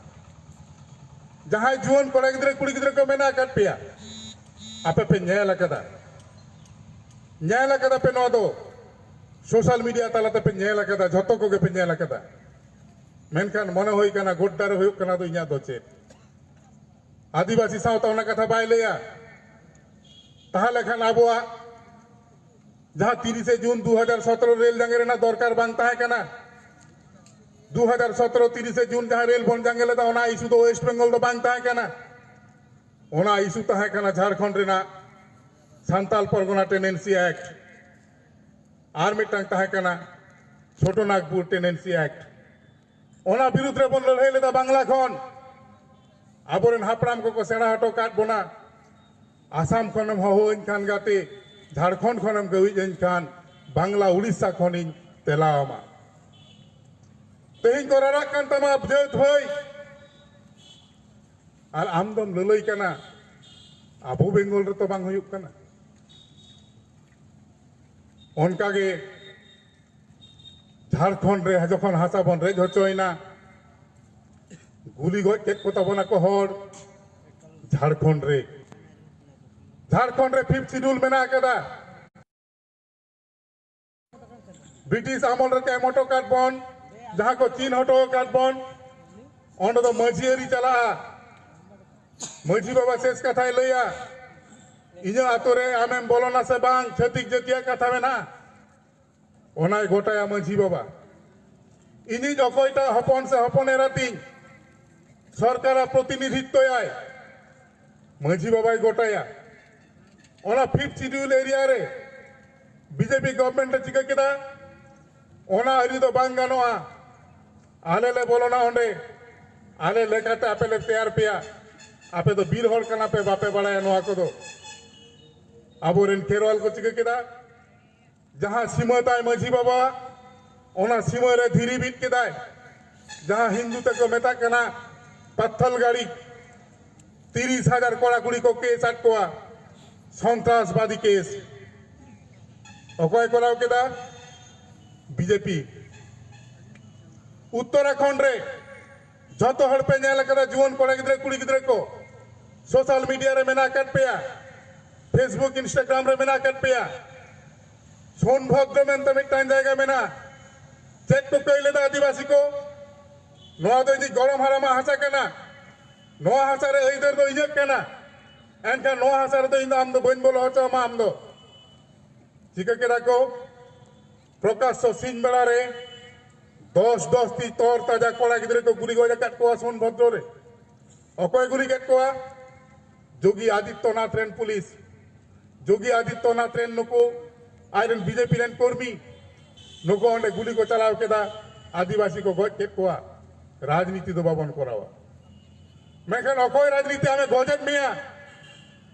ᱡᱟᱦᱟᱸᱭ ᱡᱩᱣᱟᱹᱱ ᱠᱚᱲᱟ ᱜᱤᱫᱽᱨᱟᱹ ᱠᱩᱲᱤ ᱜᱤᱫᱽᱨᱟᱹ ᱠᱚ ᱢᱮᱱᱟᱜ ᱟᱠᱟᱫ ᱯᱮᱭᱟ, ᱟᱯᱮ ᱯᱮ ᱧᱮᱞ ᱟᱠᱟᱫᱟ, ᱧᱮᱞ ᱟᱠᱟᱫᱟ ᱯᱮ, ᱱᱚᱣᱟ ᱫᱚ ᱥᱳᱥᱟᱞ ᱢᱤᱰᱤᱭᱟ ᱛᱟᱞᱟ ᱛᱮᱯᱮ ᱧᱮᱞ ᱟᱠᱟᱫᱟ, ᱡᱷᱚᱛᱚ ᱠᱚᱜᱮ ᱯᱮ ᱧᱮᱞ ᱟᱠᱟᱫᱟ᱾ ᱢᱮᱱᱠᱷᱟᱱ ᱢᱚᱱᱮ ᱦᱩᱭ ᱠᱟᱱᱟ, ᱜᱳᱰᱰᱟ ᱨᱮ ᱦᱩᱭᱩᱜ ᱠᱟᱱᱟ ᱫᱚ ᱤᱧᱟᱹᱜ ᱫᱚ ᱪᱮᱫ? ᱟᱹᱫᱤᱵᱟᱹᱥᱤ ᱥᱟᱶᱛᱟ ᱚᱱᱟ ᱠᱟᱛᱷᱟ ᱵᱟᱭ ᱞᱟᱹᱭᱟ᱾ ᱛᱟᱦᱞᱮ ᱠᱷᱟᱱ ᱟᱵᱚᱣᱟᱜ ᱡᱟᱦᱟᱸ ᱛᱤᱨᱤᱥᱮ ᱡᱩᱱ ᱫᱩ ᱦᱟᱡᱟᱨ ᱥᱚᱛᱨᱚ ᱨᱮᱞ ᱡᱟᱸᱜᱮ ᱨᱮᱱᱟᱜ ᱫᱚᱨᱠᱟᱨ ᱵᱟᱝ ᱛᱟᱦᱮᱸ ᱠᱟᱱᱟ, ᱫᱩ ᱦᱟᱡᱟᱨ ᱥᱚᱛᱨᱚ ᱛᱤᱨᱤᱥᱮ ᱡᱩᱱ ᱡᱟᱦᱟᱸ ᱨᱮᱞ ᱵᱚᱱ ᱡᱟᱸᱜᱮ ᱞᱮᱫᱟ, ᱚᱱᱟ ᱤᱥᱩ ᱫᱚ ᱳᱭᱮᱥᱴ ᱵᱮᱝᱜᱚᱞ ᱫᱚ ᱵᱟᱝ ᱛᱟᱦᱮᱸ ᱠᱟᱱᱟ᱾ ᱚᱱᱟ ᱤᱥᱩ ᱛᱟᱦᱮᱸ ᱠᱟᱱᱟ ᱡᱷᱟᱲᱠᱷᱚᱸᱰ ᱨᱮᱱᱟᱜ ᱥᱟᱱᱛᱟᱞ ᱯᱚᱨᱜᱚᱱᱟ ᱴᱮᱱᱰᱮᱱᱥᱤ ᱮᱠᱴ, ᱟᱨ ᱢᱤᱫᱴᱟᱝ ᱛᱟᱦᱮᱸ ᱠᱟᱱᱟ ᱪᱷᱳᱴᱳ ᱱᱟᱜᱽᱯᱩᱨ ᱴᱮᱱᱰᱮᱱᱥᱤ ᱮᱠᱴ᱾ ᱚᱱᱟ ᱵᱤᱨᱩᱫᱷ ᱨᱮᱵᱚᱱ ᱞᱟᱹᱲᱦᱟᱹᱭ ᱞᱮᱫᱟ ᱵᱟᱝᱞᱟ ᱠᱷᱚᱱ᱾ ᱟᱵᱚᱨᱮᱱ ᱦᱟᱯᱲᱟᱢ ᱠᱚᱠᱚ ᱥᱮᱬᱟ ᱦᱚᱴᱚ ᱠᱟᱫ ᱵᱚᱱᱟ, ᱟᱥᱟᱢ ᱠᱷᱚᱱᱮᱢ ᱦᱚᱦᱚᱣᱟᱹᱧ ᱠᱷᱟᱱ ᱜᱟᱛᱮ, ᱡᱷᱟᱲᱠᱷᱚᱸᱰ ᱠᱷᱚᱱᱮᱢ ᱜᱟᱹᱣᱤᱡ ᱟᱹᱧ ᱠᱷᱟᱱ, ᱵᱟᱝᱞᱟ ᱩᱲᱤᱥᱥᱟ ᱠᱷᱚᱱᱤᱧ ᱛᱮᱞᱟ ᱟᱢᱟ᱾ ᱛᱮᱦᱮᱧ ᱠᱚ ᱨᱟᱨᱟᱜ ᱠᱟᱱ ᱛᱟᱢᱟ ᱡᱟᱹᱛ ᱵᱷᱟᱹᱭ, ᱟᱨ ᱟᱢ ᱫᱚᱢ ᱞᱟᱹᱞᱟᱹᱭ ᱠᱟᱱᱟ ᱟᱵᱚ ᱵᱮᱝᱜᱚᱞ ᱨᱮᱛᱚ ᱵᱟᱝ ᱦᱩᱭᱩᱜ ᱠᱟᱱᱟ᱾ ᱚᱱᱠᱟᱜᱮ ᱡᱷᱟᱲᱠᱷᱚᱸᱰ ᱨᱮ ᱡᱚᱠᱷᱚᱱ ᱦᱟᱥᱟ ᱵᱚᱱ ᱨᱮᱡ ᱦᱚᱪᱚᱭᱮᱱᱟ, ᱜᱩᱞᱤ ᱜᱚᱡ ᱠᱮᱫ ᱠᱚ ᱛᱟᱵᱚᱱᱟ ᱠᱚ ᱦᱚᱲ ᱡᱷᱟᱲᱠᱷᱚᱸᱰ ᱨᱮ᱾ ᱡᱷᱟᱲᱠᱷᱚᱸᱰ ᱨᱮ ᱯᱷᱤᱯᱛᱷ ᱥᱤᱰᱩᱞ ᱢᱮᱱᱟᱜ ᱟᱠᱟᱫᱟ᱾ ᱵᱨᱤᱴᱤᱥ ᱟᱢᱚᱞ ᱨᱮ ᱮᱢ ᱦᱚᱴᱚ ᱠᱟᱫ ᱵᱚᱱ, ᱡᱟᱦᱟᱸ ᱠᱚ ᱪᱤᱱ ᱦᱚᱴᱚ ᱟᱠᱟᱫ ᱵᱚᱱ, ᱚᱸᱰᱮ ᱫᱚ ᱢᱟᱹᱡᱷᱤ ᱟᱹᱨᱤ ᱪᱟᱞᱟᱜᱼᱟ᱾ ᱢᱟᱹᱡᱷᱤ ᱵᱟᱵᱟ ᱥᱮᱥ ᱠᱟᱛᱷᱟᱭ ᱞᱟᱹᱭᱟ, ᱤᱧᱟᱹᱜ ᱟᱛᱳ ᱨᱮ ᱟᱢᱮᱢ ᱵᱚᱞᱚᱱᱟ ᱥᱮ ᱵᱟᱝ, ᱪᱷᱟᱹᱛᱤᱠ ᱡᱟᱹᱛᱤᱭᱟᱜ ᱠᱟᱛᱷᱟ ᱢᱮᱱᱟᱜᱼᱟ᱾ ᱚᱱᱟᱭ ᱜᱚᱴᱟᱭᱟ ᱢᱟᱹᱡᱷᱤ ᱵᱟᱵᱟ᱾ ᱤᱧᱤᱡ ᱚᱠᱚᱭᱴᱟᱜ ᱦᱚᱯᱚᱱ ᱥᱮ ᱦᱚᱯᱚᱱ ᱮᱨᱟ ᱛᱤᱧ ᱥᱚᱨᱠᱟᱨᱟᱜ ᱯᱨᱚᱛᱤᱱᱤᱫᱷᱤᱛᱛᱚᱭᱟᱭ, ᱢᱟᱹᱡᱷᱤ ᱵᱟᱵᱟᱭ ᱜᱚᱴᱟᱭᱟ᱾ ᱚᱱᱟ ᱯᱷᱤᱯᱛᱷ ᱥᱤᱰᱩᱞ ᱮᱨᱤᱭᱟ ᱨᱮ ᱵᱤᱡᱮᱯᱤ ᱜᱚᱵᱷᱢᱮᱱᱴ ᱮ ᱪᱤᱠᱟᱹ ᱠᱮᱫᱟ? ᱚᱱᱟ ᱟᱹᱨᱤ ᱫᱚ ᱵᱟᱝ ᱜᱟᱱᱚᱜᱼᱟ᱾ ᱟᱞᱮ ᱞᱮ ᱵᱚᱞᱚᱱᱟ ᱚᱸᱰᱮ, ᱟᱞᱮ ᱞᱮᱠᱟᱛᱮ ᱟᱯᱮ ᱞᱮ ᱛᱮᱭᱟᱨ ᱯᱮᱭᱟ᱾ ᱟᱯᱮ ᱫᱚ ᱵᱤᱨ ᱦᱚᱲ ᱠᱟᱱᱟ ᱯᱮ, ᱵᱟᱯᱮ ᱵᱟᱲᱟᱭᱟ ᱱᱚᱣᱟ ᱠᱚᱫᱚ᱾ ᱟᱵᱚᱨᱮᱱ ᱠᱷᱮᱨᱣᱟᱞ ᱠᱚ ᱪᱤᱠᱟᱹ ᱠᱮᱫᱟ? ᱡᱟᱦᱟᱸ ᱥᱤᱢᱟᱹ ᱛᱟᱭ ᱢᱟᱹᱡᱷᱤ ᱵᱟᱵᱟ, ᱚᱱᱟ ᱥᱤᱢᱟᱹ ᱨᱮ ᱫᱷᱤᱨᱤ ᱵᱤᱫ ᱠᱮᱫᱟᱭ᱾ ᱡᱟᱦᱟᱸ ᱦᱤᱱᱫᱩ ᱛᱮᱠᱚ ᱢᱮᱛᱟᱜ ᱠᱟᱱᱟ ᱯᱟᱛᱷᱟᱞ ᱜᱟᱲᱤ, ᱛᱤᱨᱤᱥ ᱦᱟᱡᱟᱨ ᱠᱚᱲᱟ ᱠᱩᱲᱤ ᱠᱚ ᱠᱮᱥ ᱟᱫ ᱠᱚᱣᱟ, ᱥᱚᱱᱛᱨᱟᱥᱵᱟᱫᱤ ᱠᱮᱥ᱾ ᱚᱠᱚᱭ ᱠᱚᱨᱟᱣ ᱠᱮᱫᱟ? ᱵᱤᱡᱮᱯᱤ᱾ ᱩᱛᱛᱚᱨᱟᱠᱷᱚᱸᱰ ᱨᱮ ᱡᱚᱛᱚ ᱦᱚᱲ ᱯᱮ ᱧᱮᱞ ᱟᱠᱟᱫᱟ, ᱡᱩᱣᱟᱹᱱ ᱠᱚᱲᱟ ᱜᱤᱫᱽᱨᱟᱹ ᱠᱩᱲᱤ ᱜᱤᱫᱽᱨᱟᱹ ᱠᱚ ᱥᱳᱥᱟᱞ ᱢᱤᱰᱤᱭᱟ ᱨᱮ ᱢᱮᱱᱟᱜ ᱟᱠᱟᱫ ᱯᱮᱭᱟ, Facebook Instagram ᱨᱮ ᱢᱮᱱᱟᱜ ᱟᱠᱟᱫ ᱯᱮᱭᱟ᱾ ᱥᱳᱱᱵᱷᱚᱫᱨᱚ ᱢᱮᱱᱛᱮ ᱢᱤᱫᱴᱟᱝ ᱡᱟᱭᱜᱟ ᱢᱮᱱᱟᱜᱼᱟ᱾ ᱪᱮᱫ ᱠᱚ ᱠᱟᱹᱭ ᱞᱮᱫᱟ ᱟᱹᱫᱤᱵᱟᱹᱥᱤ ᱠᱚ? ᱱᱚᱣᱟ ᱫᱚ ᱤᱧᱤᱡ ᱜᱚᱲᱚᱢ ᱦᱟᱲᱟᱢᱟᱜ ᱦᱟᱥᱟ ᱠᱟᱱᱟ, ᱱᱚᱣᱟ ᱦᱟᱥᱟ ᱨᱮ ᱟᱹᱭᱫᱟᱹᱨ ᱫᱚ ᱤᱧᱟᱹᱜ ᱠᱟᱱᱟ, ᱮᱱᱠᱷᱟᱱ ᱱᱚᱣᱟ ᱦᱟᱥᱟ ᱨᱮᱫᱚ ᱤᱧ ᱫᱚ ᱟᱢ ᱫᱚ ᱵᱟᱹᱧ ᱵᱚᱞᱚ ᱦᱚᱪᱚ ᱟᱢᱟ᱾ ᱟᱢ ᱫᱚ ᱪᱤᱠᱟᱹ ᱠᱮᱫᱟ ᱠᱚ? ᱯᱨᱚᱠᱟᱥᱥᱚ ᱥᱤᱧ ᱵᱮᱲᱟ ᱨᱮ ᱫᱚᱥ ᱫᱚᱥ ᱴᱤ ᱛᱚᱨ ᱛᱟᱡᱟ ᱠᱚᱲᱟ ᱜᱤᱫᱽᱨᱟᱹ ᱠᱚ ᱜᱩᱞᱤ ᱜᱚᱡ ᱟᱠᱟᱫ ᱠᱚᱣᱟ ᱥᱳᱱᱵᱷᱚᱫᱨᱚ ᱨᱮ᱾ ᱚᱠᱚᱭ ᱜᱩᱞᱤ ᱠᱮᱫ ᱠᱚᱣᱟ? ᱡᱳᱜᱤ ᱟᱫᱤᱛᱭᱚᱱᱟᱛᱷ ᱨᱮᱱ ᱯᱩᱞᱤᱥ᱾ ᱡᱳᱜᱤ ᱟᱫᱤᱛᱭᱚᱱᱟᱛᱷ ᱨᱮᱱ ᱱᱩᱠᱩ ᱟᱡᱨᱮᱱ ᱵᱤᱡᱮᱯᱤ ᱨᱮᱱ ᱠᱚᱨᱢᱤ, ᱱᱩᱠᱩ ᱚᱸᱰᱮ ᱜᱩᱞᱤ ᱠᱚ ᱪᱟᱞᱟᱣ ᱠᱮᱫᱟ, ᱟᱹᱫᱤᱵᱟᱹᱥᱤ ᱠᱚ ᱜᱚᱡ ᱠᱮᱫ ᱠᱚᱣᱟ᱾ ᱨᱟᱡᱽᱱᱤᱛᱤ ᱫᱚ ᱵᱟᱵᱚᱱ ᱠᱚᱨᱟᱣᱟ᱾ ᱢᱮᱱᱠᱷᱟᱱ ᱚᱠᱚᱭ ᱨᱟᱡᱽᱱᱤᱛᱤ ᱟᱢᱮ ᱜᱚᱡᱮᱫ ᱢᱮᱭᱟ?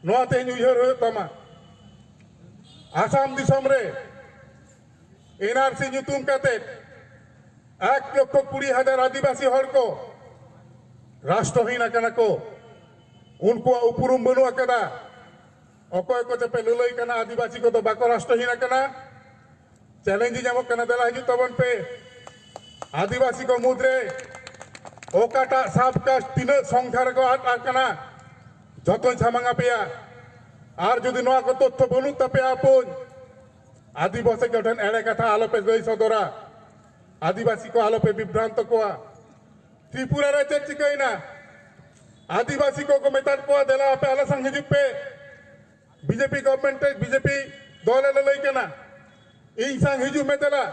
ᱱᱚᱣᱟ ᱛᱮᱦᱮᱧ ᱩᱭᱦᱟᱹᱨ ᱦᱩᱭᱩᱜ ᱛᱟᱢᱟ᱾ ᱟᱥᱟᱢ ᱫᱤᱥᱚᱢ ᱨᱮ ᱮᱱ ᱟᱨ ᱥᱤ ᱧᱩᱛᱩᱢ ᱠᱟᱛᱮ ᱮᱠ ᱞᱚᱠᱷᱚ ᱠᱩᱲᱤ ᱦᱟᱡᱟᱨ ᱟᱹᱫᱤᱵᱟᱹᱥᱤ ᱦᱚᱲ ᱠᱚ ᱨᱟᱥᱴᱨᱚᱦᱤᱱ ᱟᱠᱟᱱᱟ ᱠᱚ᱾ ᱩᱱᱠᱩᱣᱟᱜ ᱩᱯᱨᱩᱢ ᱵᱟᱹᱱᱩᱜ ᱟᱠᱟᱫᱟ᱾ ᱚᱠᱚᱭ ᱠᱚ ᱪᱚᱯᱮ ᱞᱟᱹᱞᱟᱹᱭ ᱠᱟᱱᱟ, ᱟᱹᱫᱤᱵᱟᱹᱥᱤ ᱠᱚᱫᱚ ᱵᱟᱠᱚ ᱨᱟᱥᱴᱨᱚᱦᱤᱱ ᱟᱠᱟᱱᱟ᱾ ᱪᱮᱞᱮᱧᱡᱽ ᱤᱧ ᱮᱢᱚᱜ ᱠᱟᱱᱟ, ᱫᱮᱞᱟ ᱦᱤᱡᱩᱜ ᱛᱟᱵᱚᱱ ᱯᱮ᱾ ᱟᱹᱫᱤᱵᱟᱹᱥᱤ ᱠᱚ ᱢᱩᱫᱽᱨᱮ ᱚᱠᱟᱴᱟᱜ ᱥᱟᱵ ᱠᱟᱥᱴ ᱛᱤᱱᱟᱹᱜ ᱥᱚᱝᱠᱷᱟ ᱨᱮᱠᱚ ᱟᱫ ᱟᱠᱟᱱᱟ, ᱡᱚᱛᱚᱧ ᱥᱟᱢᱟᱝ ᱟᱯᱮᱭᱟ᱾ ᱟᱨ ᱡᱩᱫᱤ ᱱᱚᱣᱟ ᱠᱚ ᱛᱚᱛᱛᱷᱚ ᱵᱟᱹᱱᱩᱜ ᱛᱟᱯᱮᱭᱟ ᱟᱯᱚᱧ, ᱟᱹᱫᱤᱵᱟᱹᱥᱤ ᱠᱚᱴᱷᱮᱱ ᱮᱲᱮ ᱠᱟᱛᱷᱟ ᱟᱞᱚᱯᱮ ᱞᱟᱹᱭ ᱥᱚᱫᱚᱨᱟ, ᱟᱹᱫᱤᱵᱟᱹᱥᱤ ᱠᱚ ᱟᱞᱚᱯᱮ ᱵᱤᱵᱷᱨᱟᱱᱛᱚ ᱠᱚᱣᱟ᱾ ᱛᱨᱤᱯᱩᱨᱟ ᱨᱮ ᱪᱮᱫ ᱪᱤᱠᱟᱹᱭᱮᱱᱟ? ᱟᱹᱫᱤᱵᱟᱹᱥᱤ ᱠᱚᱠᱚ ᱢᱮᱛᱟᱫ ᱠᱚᱣᱟ, "ᱫᱮᱞᱟ ᱟᱯᱮ ᱟᱞᱮ ᱥᱟᱝ ᱦᱤᱡᱩᱜ ᱯᱮ, ᱵᱤᱡᱮᱯᱤ ᱜᱚᱵᱷᱢᱮᱱᱴ ᱨᱮ ᱵᱤᱡᱮᱯᱤ ᱫᱚᱞᱮ ᱞᱟᱹᱞᱟᱹᱭ ᱠᱟᱱᱟ, ᱤᱧ ᱥᱟᱝ ᱦᱤᱡᱩᱜ ᱢᱮ ᱫᱮᱞᱟ,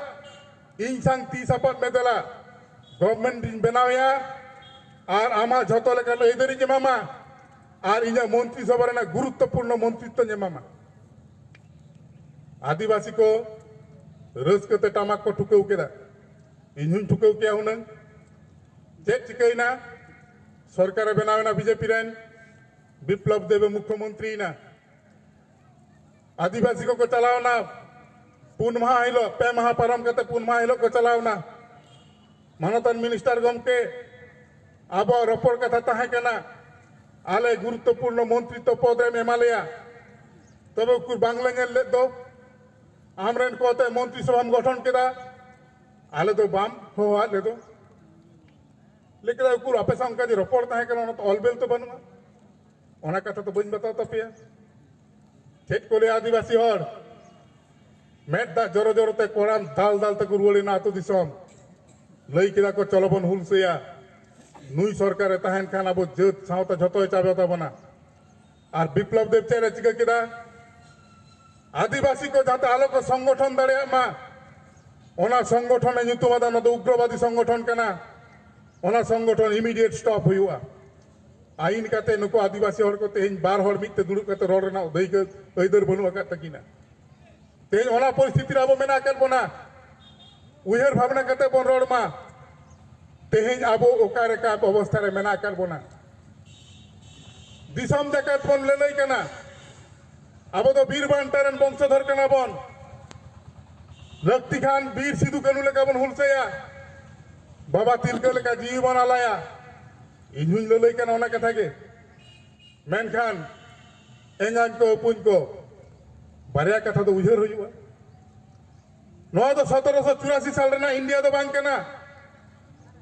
ᱤᱧ ᱥᱟᱝ ᱛᱤ ᱥᱟᱯᱟᱵ ᱢᱮ ᱫᱮᱞᱟ, ᱜᱚᱵᱷᱢᱮᱱᱴ ᱤᱧ ᱵᱮᱱᱟᱣᱮᱭᱟ ᱟᱨ ᱟᱢᱟᱜ ᱡᱷᱚᱛᱚ ᱞᱮᱠᱟᱱ ᱟᱹᱭᱫᱟᱹᱨᱤᱧ ᱮᱢᱟᱢᱟ ᱟᱨ ᱤᱧᱟᱹᱜ ᱢᱚᱱᱛᱨᱤ ᱥᱚᱵᱷᱟ ᱨᱮᱱᱟᱜ ᱜᱩᱨᱩᱛᱛᱚᱯᱩᱨᱱᱚ ᱢᱚᱱᱛᱨᱤᱛᱛᱚᱧ ᱮᱢᱟᱢᱟ᱾" ᱟᱹᱫᱤᱵᱟᱹᱥᱤ ᱠᱚ ᱨᱟᱹᱥᱠᱟᱹ ᱛᱮ ᱴᱟᱢᱟᱠ ᱠᱚ ᱴᱷᱩᱠᱟᱹᱣ ᱠᱮᱫᱟ᱾ ᱤᱧ ᱦᱚᱸᱧ ᱴᱷᱩᱠᱟᱹᱣ ᱠᱮᱭᱟ ᱦᱩᱱᱟᱹᱝ᱾ ᱪᱮᱫ ᱪᱤᱠᱟᱹᱭᱮᱱᱟ? ᱥᱚᱨᱠᱟᱨᱮ ᱵᱮᱱᱟᱣ ᱮᱱᱟ ᱵᱤᱡᱮᱯᱤ ᱨᱮᱱ, ᱵᱤᱯᱞᱚᱵ ᱫᱮᱵᱮ ᱢᱩᱠᱷᱭᱚᱢᱚᱱᱛᱨᱤᱭᱮᱱᱟ᱾ ᱟᱹᱫᱤᱵᱟᱹᱥᱤ ᱠᱚᱠᱚ ᱪᱟᱞᱟᱣᱱᱟ ᱯᱩᱱ ᱢᱟᱦᱟ ᱦᱤᱞᱳᱜ, ᱯᱮ ᱢᱟᱦᱟ ᱯᱟᱨᱚᱢ ᱠᱟᱛᱮ ᱯᱩᱱ ᱢᱟᱦᱟ ᱦᱤᱞᱳᱜ ᱠᱚ ᱪᱟᱞᱟᱣᱱᱟ᱾ ᱢᱟᱱᱚᱛᱟᱱ ᱢᱤᱱᱤᱥᱴᱟᱨ ᱜᱚᱢᱠᱮ, ᱟᱵᱚᱣᱟᱜ ᱨᱚᱯᱚᱲ ᱠᱟᱛᱷᱟ ᱛᱟᱦᱮᱸ ᱠᱟᱱᱟ, ᱟᱞᱮ ᱜᱩᱨᱩᱛᱛᱚᱯᱩᱨᱱᱚ ᱢᱚᱱᱛᱨᱤᱛᱛᱚ ᱯᱚᱫ ᱨᱮᱢ ᱮᱢᱟ ᱞᱮᱭᱟ, ᱛᱚᱵᱮ ᱩᱠᱩᱨ ᱵᱟᱝᱞᱮ ᱧᱮᱞ ᱞᱮᱫ ᱫᱚ? ᱟᱢᱨᱮᱱ ᱠᱚ ᱟᱛᱮ ᱢᱚᱱᱛᱨᱤ ᱥᱚᱵᱷᱟᱢ ᱜᱚᱴᱷᱚᱱ ᱠᱮᱫᱟ, ᱟᱞᱮ ᱫᱚ ᱵᱟᱢ ᱦᱚᱦᱚᱣᱟᱫ ᱞᱮᱫᱚ᱾ ᱞᱟᱹᱭ ᱠᱮᱫᱟ, ᱩᱠᱩᱨ ᱟᱯᱮ ᱥᱟᱶ ᱚᱱᱠᱟ ᱡᱮ ᱨᱚᱯᱚᱲ ᱛᱟᱦᱮᱸ ᱠᱟᱱᱟ, ᱚᱱᱟ ᱛᱚ ᱚᱞ ᱵᱮᱞ ᱛᱚ ᱵᱟᱹᱱᱩᱜᱼᱟ᱾ ᱚᱱᱟ ᱠᱟᱛᱷᱟ ᱫᱚ ᱵᱟᱹᱧ ᱵᱟᱛᱟᱣ ᱛᱟᱯᱮᱭᱟ᱾ ᱪᱮᱫ ᱠᱚ ᱞᱟᱹᱭᱟ ᱟᱹᱫᱤᱵᱟᱹᱥᱤ ᱦᱚᱲ? ᱢᱮᱫ ᱫᱟᱜ ᱡᱚᱨᱚ ᱡᱚᱨᱚ ᱛᱮ ᱠᱚᱲᱟᱢ ᱫᱟᱞ ᱫᱟᱞ ᱛᱮᱠᱚ ᱨᱩᱣᱟᱹᱲ ᱮᱱᱟ ᱟᱹᱛᱩ ᱫᱤᱥᱚᱢ᱾ ᱞᱟᱹᱭ ᱠᱮᱫᱟ ᱠᱚ, "ᱪᱚᱞᱚ ᱵᱚᱱ ᱦᱩᱞᱥᱟᱹᱭᱟ, ᱱᱩᱭ ᱥᱚᱨᱠᱟᱨᱮ ᱛᱟᱦᱮᱱ ᱠᱷᱟᱱ ᱟᱵᱚ ᱡᱟᱹᱛ ᱥᱟᱶᱛᱟ ᱡᱷᱚᱛᱚᱭ ᱪᱟᱵᱟ ᱛᱟᱵᱚᱱᱟ᱾" ᱟᱨ ᱵᱤᱯᱞᱚᱵ ᱫᱮᱵ ᱪᱮᱫ ᱮ ᱪᱤᱠᱟᱹ ᱠᱮᱫᱟ? ᱟᱹᱫᱤᱵᱟᱹᱥᱤ ᱠᱚ ᱡᱟᱛᱮ ᱟᱞᱚ ᱠᱚ ᱥᱚᱝᱜᱚᱴᱷᱚᱱ ᱫᱟᱲᱮᱭᱟᱜ ᱢᱟ, ᱚᱱᱟ ᱥᱚᱝᱜᱚᱴᱷᱚᱱ ᱮ ᱧᱩᱛᱩᱢ ᱟᱫᱟ, ᱚᱱᱟ ᱫᱚ ᱩᱜᱽᱨᱚᱵᱟᱫᱤ ᱥᱚᱝᱜᱚᱴᱷᱚᱱ ᱠᱟᱱᱟ᱾ ᱚᱱᱟ ᱥᱚᱝᱜᱚᱴᱷᱚᱱ immediate stop ᱦᱩᱭᱩᱜᱼᱟ᱾ ᱟᱹᱭᱤᱱ ᱠᱟᱛᱮ ᱱᱩᱠᱩ ᱟᱹᱫᱤᱵᱟᱹᱥᱤ ᱦᱚᱲ ᱠᱚ ᱛᱮᱦᱮᱧ ᱵᱟᱨ ᱦᱚᱲ ᱢᱤᱫ ᱛᱮ ᱫᱩᱲᱩᱵ ᱠᱟᱛᱮ ᱨᱚᱲ ᱨᱮᱱᱟᱜ ᱫᱟᱹᱭᱠᱟᱹ ᱟᱹᱭᱫᱟᱹᱨ ᱵᱟᱹᱱᱩᱜ ᱟᱠᱟᱫ ᱛᱟᱹᱠᱤᱱᱟ᱾ ᱛᱮᱦᱮᱧ ᱚᱱᱟ ᱯᱚᱨᱤᱥᱛᱷᱤᱛᱤ ᱨᱮ ᱟᱵᱚ ᱢᱮᱱᱟᱜ ᱟᱠᱟᱫ ᱵᱚᱱᱟ᱾ ᱩᱭᱦᱟᱹᱨ ᱵᱷᱟᱵᱽᱱᱟ ᱠᱟᱛᱮ ᱵᱚᱱ ᱨᱚᱲ ᱢᱟ᱾ ᱛᱮᱦᱮᱧ ᱟᱵᱚ ᱚᱠᱟ ᱞᱮᱠᱟ ᱚᱵᱚᱥᱛᱷᱟ ᱨᱮ ᱢᱮᱱᱟᱜ ᱟᱠᱟᱫ ᱵᱚᱱᱟ, ᱫᱤᱥᱚᱢ ᱡᱟᱠᱟᱛ ᱵᱚᱱ ᱞᱟᱹᱞᱟᱹᱭ ᱠᱟᱱᱟ᱾ ᱟᱵᱚ ᱫᱚ ᱵᱤᱨ ᱵᱟᱱᱴᱟ ᱨᱮᱱ ᱵᱚᱝᱥᱚᱫᱷᱚᱨ ᱠᱟᱱᱟ ᱵᱚᱱ᱾ ᱞᱟᱹᱠᱛᱤ ᱠᱷᱟᱱ ᱵᱤᱨ ᱥᱤᱫᱩ ᱠᱟᱹᱱᱩ ᱞᱮᱠᱟ ᱵᱚᱱ ᱦᱩᱞᱥᱟᱹᱭᱟ, ᱵᱟᱵᱟ ᱛᱤᱞᱠᱟᱹ ᱞᱮᱠᱟ ᱡᱤᱣᱤ ᱵᱚᱱ ᱟᱞᱟᱭᱟ᱾ ᱤᱧ ᱦᱚᱧ ᱞᱟᱹᱞᱟᱹᱭ ᱠᱟᱱᱟ ᱚᱱᱟ ᱠᱟᱛᱷᱟ ᱜᱮ᱾ ᱢᱮᱱᱠᱷᱟᱱ ᱮᱸᱜᱟᱧ ᱠᱚ, ᱟᱹᱯᱩᱧ ᱠᱚ, ᱵᱟᱨᱭᱟ ᱠᱟᱛᱷᱟ ᱫᱚ ᱩᱭᱦᱟᱹᱨ ᱦᱩᱭᱩᱜᱼᱟ᱾ ᱱᱚᱣᱟ ᱫᱚ ᱥᱚᱛᱨᱚᱥᱚ ᱪᱩᱨᱟᱥᱤ ᱥᱟᱞ ᱨᱮᱱᱟᱜ ᱤᱱᱰᱤᱭᱟ ᱫᱚ ᱵᱟᱝ ᱠᱟᱱᱟ᱾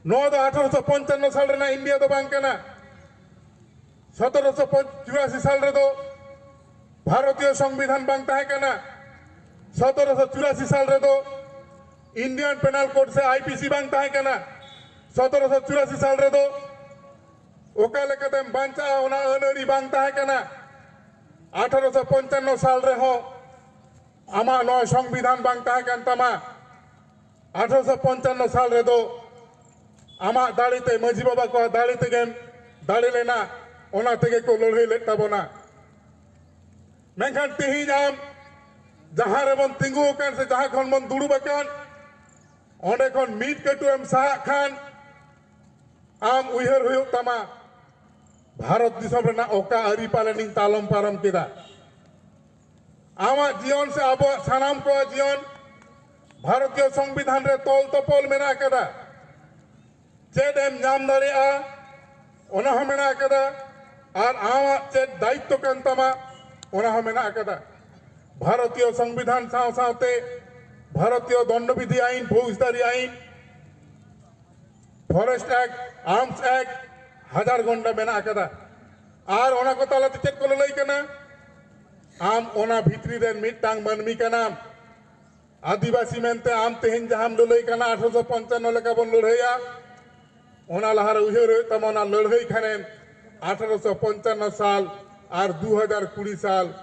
ᱱᱚᱣᱟ ᱫᱚ ᱟᱴᱷᱨᱚᱥᱚ ᱯᱚᱧᱪᱟᱱᱱᱚ ᱥᱟᱞ ᱨᱮᱱᱟᱜ ᱤᱱᱰᱤᱭᱟ ᱫᱚ ᱵᱟᱝ ᱠᱟᱱᱟ᱾ ᱥᱚᱛᱨᱚᱥᱚ ᱪᱩᱨᱟᱥᱤ ᱥᱟᱞ ᱨᱮᱫᱚ ᱵᱷᱟᱨᱚᱛᱤᱭᱚ ᱥᱚᱝᱵᱤᱫᱷᱟᱱ ᱵᱟᱝ ᱛᱟᱦᱮᱸ ᱠᱟᱱᱟ᱾ ᱥᱚᱛᱨᱚᱥᱚ ᱪᱩᱨᱟᱥᱤ ᱥᱟᱞ ᱨᱮᱫᱚ ᱤᱱᱰᱤᱭᱟᱱ ᱯᱮᱱᱟᱞ ᱠᱳᱰ ᱥᱮ ᱟᱭᱯᱤᱥᱤ ᱵᱟᱝ ᱛᱟᱦᱮᱸ ᱠᱟᱱᱟ᱾ ᱥᱚᱛᱨᱚᱥᱚ ᱪᱩᱨᱟᱥᱤ ᱥᱟᱞ ᱨᱮᱫᱚ ᱚᱠᱟ ᱞᱮᱠᱟᱛᱮᱢ ᱵᱟᱧᱪᱟᱜᱼᱟ, ᱚᱱᱟ ᱟᱹᱱ ᱟᱹᱨᱤ ᱵᱟᱝ ᱛᱟᱦᱮᱸ ᱠᱟᱱᱟ᱾ ᱟᱴᱷᱨᱚᱥᱚ ᱯᱚᱧᱪᱟᱱᱱᱚ ᱥᱟᱞ ᱨᱮᱦᱚᱸ ᱟᱢᱟᱜ ᱱᱚᱣᱟ ᱥᱚᱝᱵᱤᱫᱷᱟᱱ ᱵᱟᱝ ᱛᱟᱦᱮᱸ ᱠᱟᱱ ᱛᱟᱢᱟ᱾ ᱟᱴᱷᱨᱚᱥᱚ ᱯᱚᱧᱪᱟᱱᱱᱚ ᱥᱟᱞ ᱨᱮᱫᱚ ᱟᱢᱟᱜ ᱫᱟᱲᱮᱛᱮ, ᱢᱟᱹᱡᱷᱤ ᱵᱟᱵᱟ ᱠᱚᱣᱟᱜ ᱫᱟᱲᱮ ᱛᱮᱜᱮᱢ ᱫᱟᱲᱮ ᱞᱮᱱᱟ, ᱚᱱᱟ ᱛᱮᱜᱮ ᱠᱚ ᱞᱟᱹᱲᱦᱟᱹᱭ ᱞᱮᱫ ᱛᱟᱵᱚᱱᱟ᱾ ᱢᱮᱱᱠᱷᱟᱱ ᱛᱮᱦᱮᱧ ᱟᱢ ᱡᱟᱦᱟᱸ ᱨᱮᱵᱚᱱ ᱛᱤᱸᱜᱩ ᱟᱠᱟᱱ ᱥᱮ ᱡᱟᱦᱟᱸ ᱠᱷᱚᱱ ᱵᱚᱱ ᱫᱩᱲᱩᱵ ᱟᱠᱟᱱ, ᱚᱸᱰᱮ ᱠᱷᱚᱱ ᱢᱤᱫ ᱠᱟᱹᱴᱩᱵ ᱮᱢ ᱥᱟᱦᱟᱜ ᱠᱷᱟᱱ, ᱟᱢ ᱩᱭᱦᱟᱹᱨ ᱦᱩᱭᱩᱜ ᱛᱟᱢᱟ, ᱵᱷᱟᱨᱚᱛ ᱫᱤᱥᱚᱢ ᱨᱮᱱᱟᱜ ᱚᱠᱟ ᱟᱹᱨᱤ ᱯᱟᱞᱮᱱ ᱤᱧ ᱛᱟᱞᱚᱢ ᱯᱟᱨᱚᱢ ᱠᱮᱫᱟ᱾ ᱟᱢᱟᱜ ᱡᱤᱭᱚᱱ ᱥᱮ ᱟᱵᱚᱣᱟᱜ ᱥᱟᱱᱟᱢ ᱠᱚᱣᱟᱜ ᱡᱤᱭᱚᱱ ᱵᱷᱟᱨᱚᱛᱤᱭᱚ ᱥᱚᱝᱵᱤᱫᱷᱟᱱ ᱨᱮ ᱛᱚᱞ ᱛᱚᱯᱚᱞ ᱢᱮᱱᱟᱜ ᱟᱠᱟᱫᱟ᱾ ᱪᱮᱫ ᱮᱢ ᱧᱟᱢ ᱫᱟᱲᱮᱭᱟᱜᱼᱟ, ᱚᱱᱟ ᱦᱚᱸ ᱢᱮᱱᱟᱜ ᱟᱠᱟᱫᱟ, ᱟᱨ ᱟᱢᱟᱜ ᱪᱮᱫ ᱫᱟᱭᱤᱛᱛᱚ ᱠᱟᱱ ᱛᱟᱢᱟ, ᱚᱱᱟ ᱦᱚᱸ ᱢᱮᱱᱟᱜ ᱟᱠᱟᱫᱟ᱾ ᱵᱷᱟᱨᱚᱛᱤᱭᱚ ᱥᱚᱝᱵᱤᱫᱷᱟᱱ ᱥᱟᱶ ᱥᱟᱶᱛᱮ ᱵᱷᱟᱨᱚᱛᱤᱭᱚ ᱫᱚᱱᱰᱚᱵᱤᱫᱷᱤ ᱟᱭᱤᱱ, ᱯᱷᱳᱡᱽᱫᱟᱨᱤ ᱟᱭᱤᱱ, ᱯᱷᱚᱨᱮᱥᱴ ᱮᱠᱴ, ᱟᱨᱢᱥ ᱮᱠᱴ, ᱦᱟᱡᱟᱨ ᱜᱚᱱᱰᱟ ᱢᱮᱱᱟᱜ ᱟᱠᱟᱫᱟ᱾ ᱟᱨ ᱚᱱᱟ ᱠᱚ ᱛᱟᱞᱟᱛᱮ ᱪᱮᱫ ᱠᱚ ᱞᱟᱹᱞᱟᱹᱭ ᱠᱟᱱᱟ? ᱟᱢ ᱚᱱᱟ ᱵᱷᱤᱛᱨᱤ ᱨᱮᱱ ᱢᱤᱫᱴᱟᱝ ᱢᱟᱹᱱᱢᱤ ᱠᱟᱱᱟᱢ᱾ ᱟᱹᱫᱤᱵᱟᱹᱥᱤ ᱢᱮᱱᱛᱮ ᱟᱢ ᱛᱮᱦᱮᱧ ᱡᱟᱦᱟᱸᱢ ᱞᱟᱹᱞᱟᱹᱭ ᱠᱟᱱᱟ, ᱟᱴᱷᱨᱚᱥᱚ ᱯᱚᱧᱪᱟᱱᱱᱚ ᱞᱮᱠᱟ ᱵᱚᱱ ᱞᱟᱹᱲᱦᱟᱹᱭᱟ, ᱚᱱᱟ ᱞᱟᱦᱟᱨᱮ ᱩᱭᱦᱟᱹᱨ ᱦᱩᱭᱩᱜ ᱛᱟᱢᱟ, ᱚᱱᱟ ᱞᱟᱹᱲᱦᱟᱹᱭ ᱠᱷᱟᱱᱮᱢ ᱟᱴᱷᱨᱚᱥᱚ ᱯᱚᱧᱪᱟᱱᱱᱚ ᱥᱟᱞ ᱟᱨ ᱫᱩ ᱦᱟᱡᱟᱨ ᱠᱩᱲᱤ ᱥᱟᱞ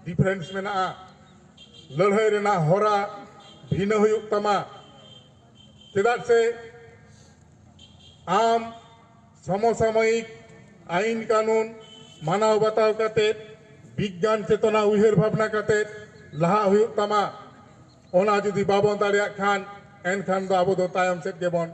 ᱰᱤᱯᱷᱟᱨᱮᱱᱥ ᱢᱮᱱᱟᱜᱼᱟ᱾ ᱞᱟᱹᱲᱦᱟᱹᱭ ᱨᱮᱱᱟᱜ ᱦᱚᱨᱟ ᱵᱷᱤᱱᱟᱹ ᱦᱩᱭᱩᱜ ᱛᱟᱢᱟ᱾ ᱪᱮᱫᱟᱜ ᱥᱮ ᱟᱢ ᱥᱚᱢᱚᱥᱟᱢᱚᱭᱤᱠ ᱟᱭᱤᱱ ᱠᱟᱹᱱᱩᱱ ᱢᱟᱱᱟᱣ ᱵᱟᱛᱟᱣ ᱠᱟᱛᱮ, ᱵᱤᱜᱽᱜᱟᱱ ᱪᱮᱛᱚᱱᱟ ᱩᱭᱦᱟᱹᱨ ᱵᱷᱟᱵᱽᱱᱟ ᱠᱟᱛᱮ ᱞᱟᱦᱟᱜ ᱦᱩᱭᱩᱜ ᱛᱟᱢᱟ᱾ ᱚᱱᱟ ᱡᱩᱫᱤ ᱵᱟᱵᱚᱱ ᱫᱟᱲᱮᱭᱟᱜ ᱠᱷᱟᱱ, ᱮᱱᱠᱷᱟᱱ ᱫᱚ ᱟᱵᱚ ᱫᱚ ᱛᱟᱭᱚᱢ ᱥᱮᱫ ᱜᱮᱵᱚᱱ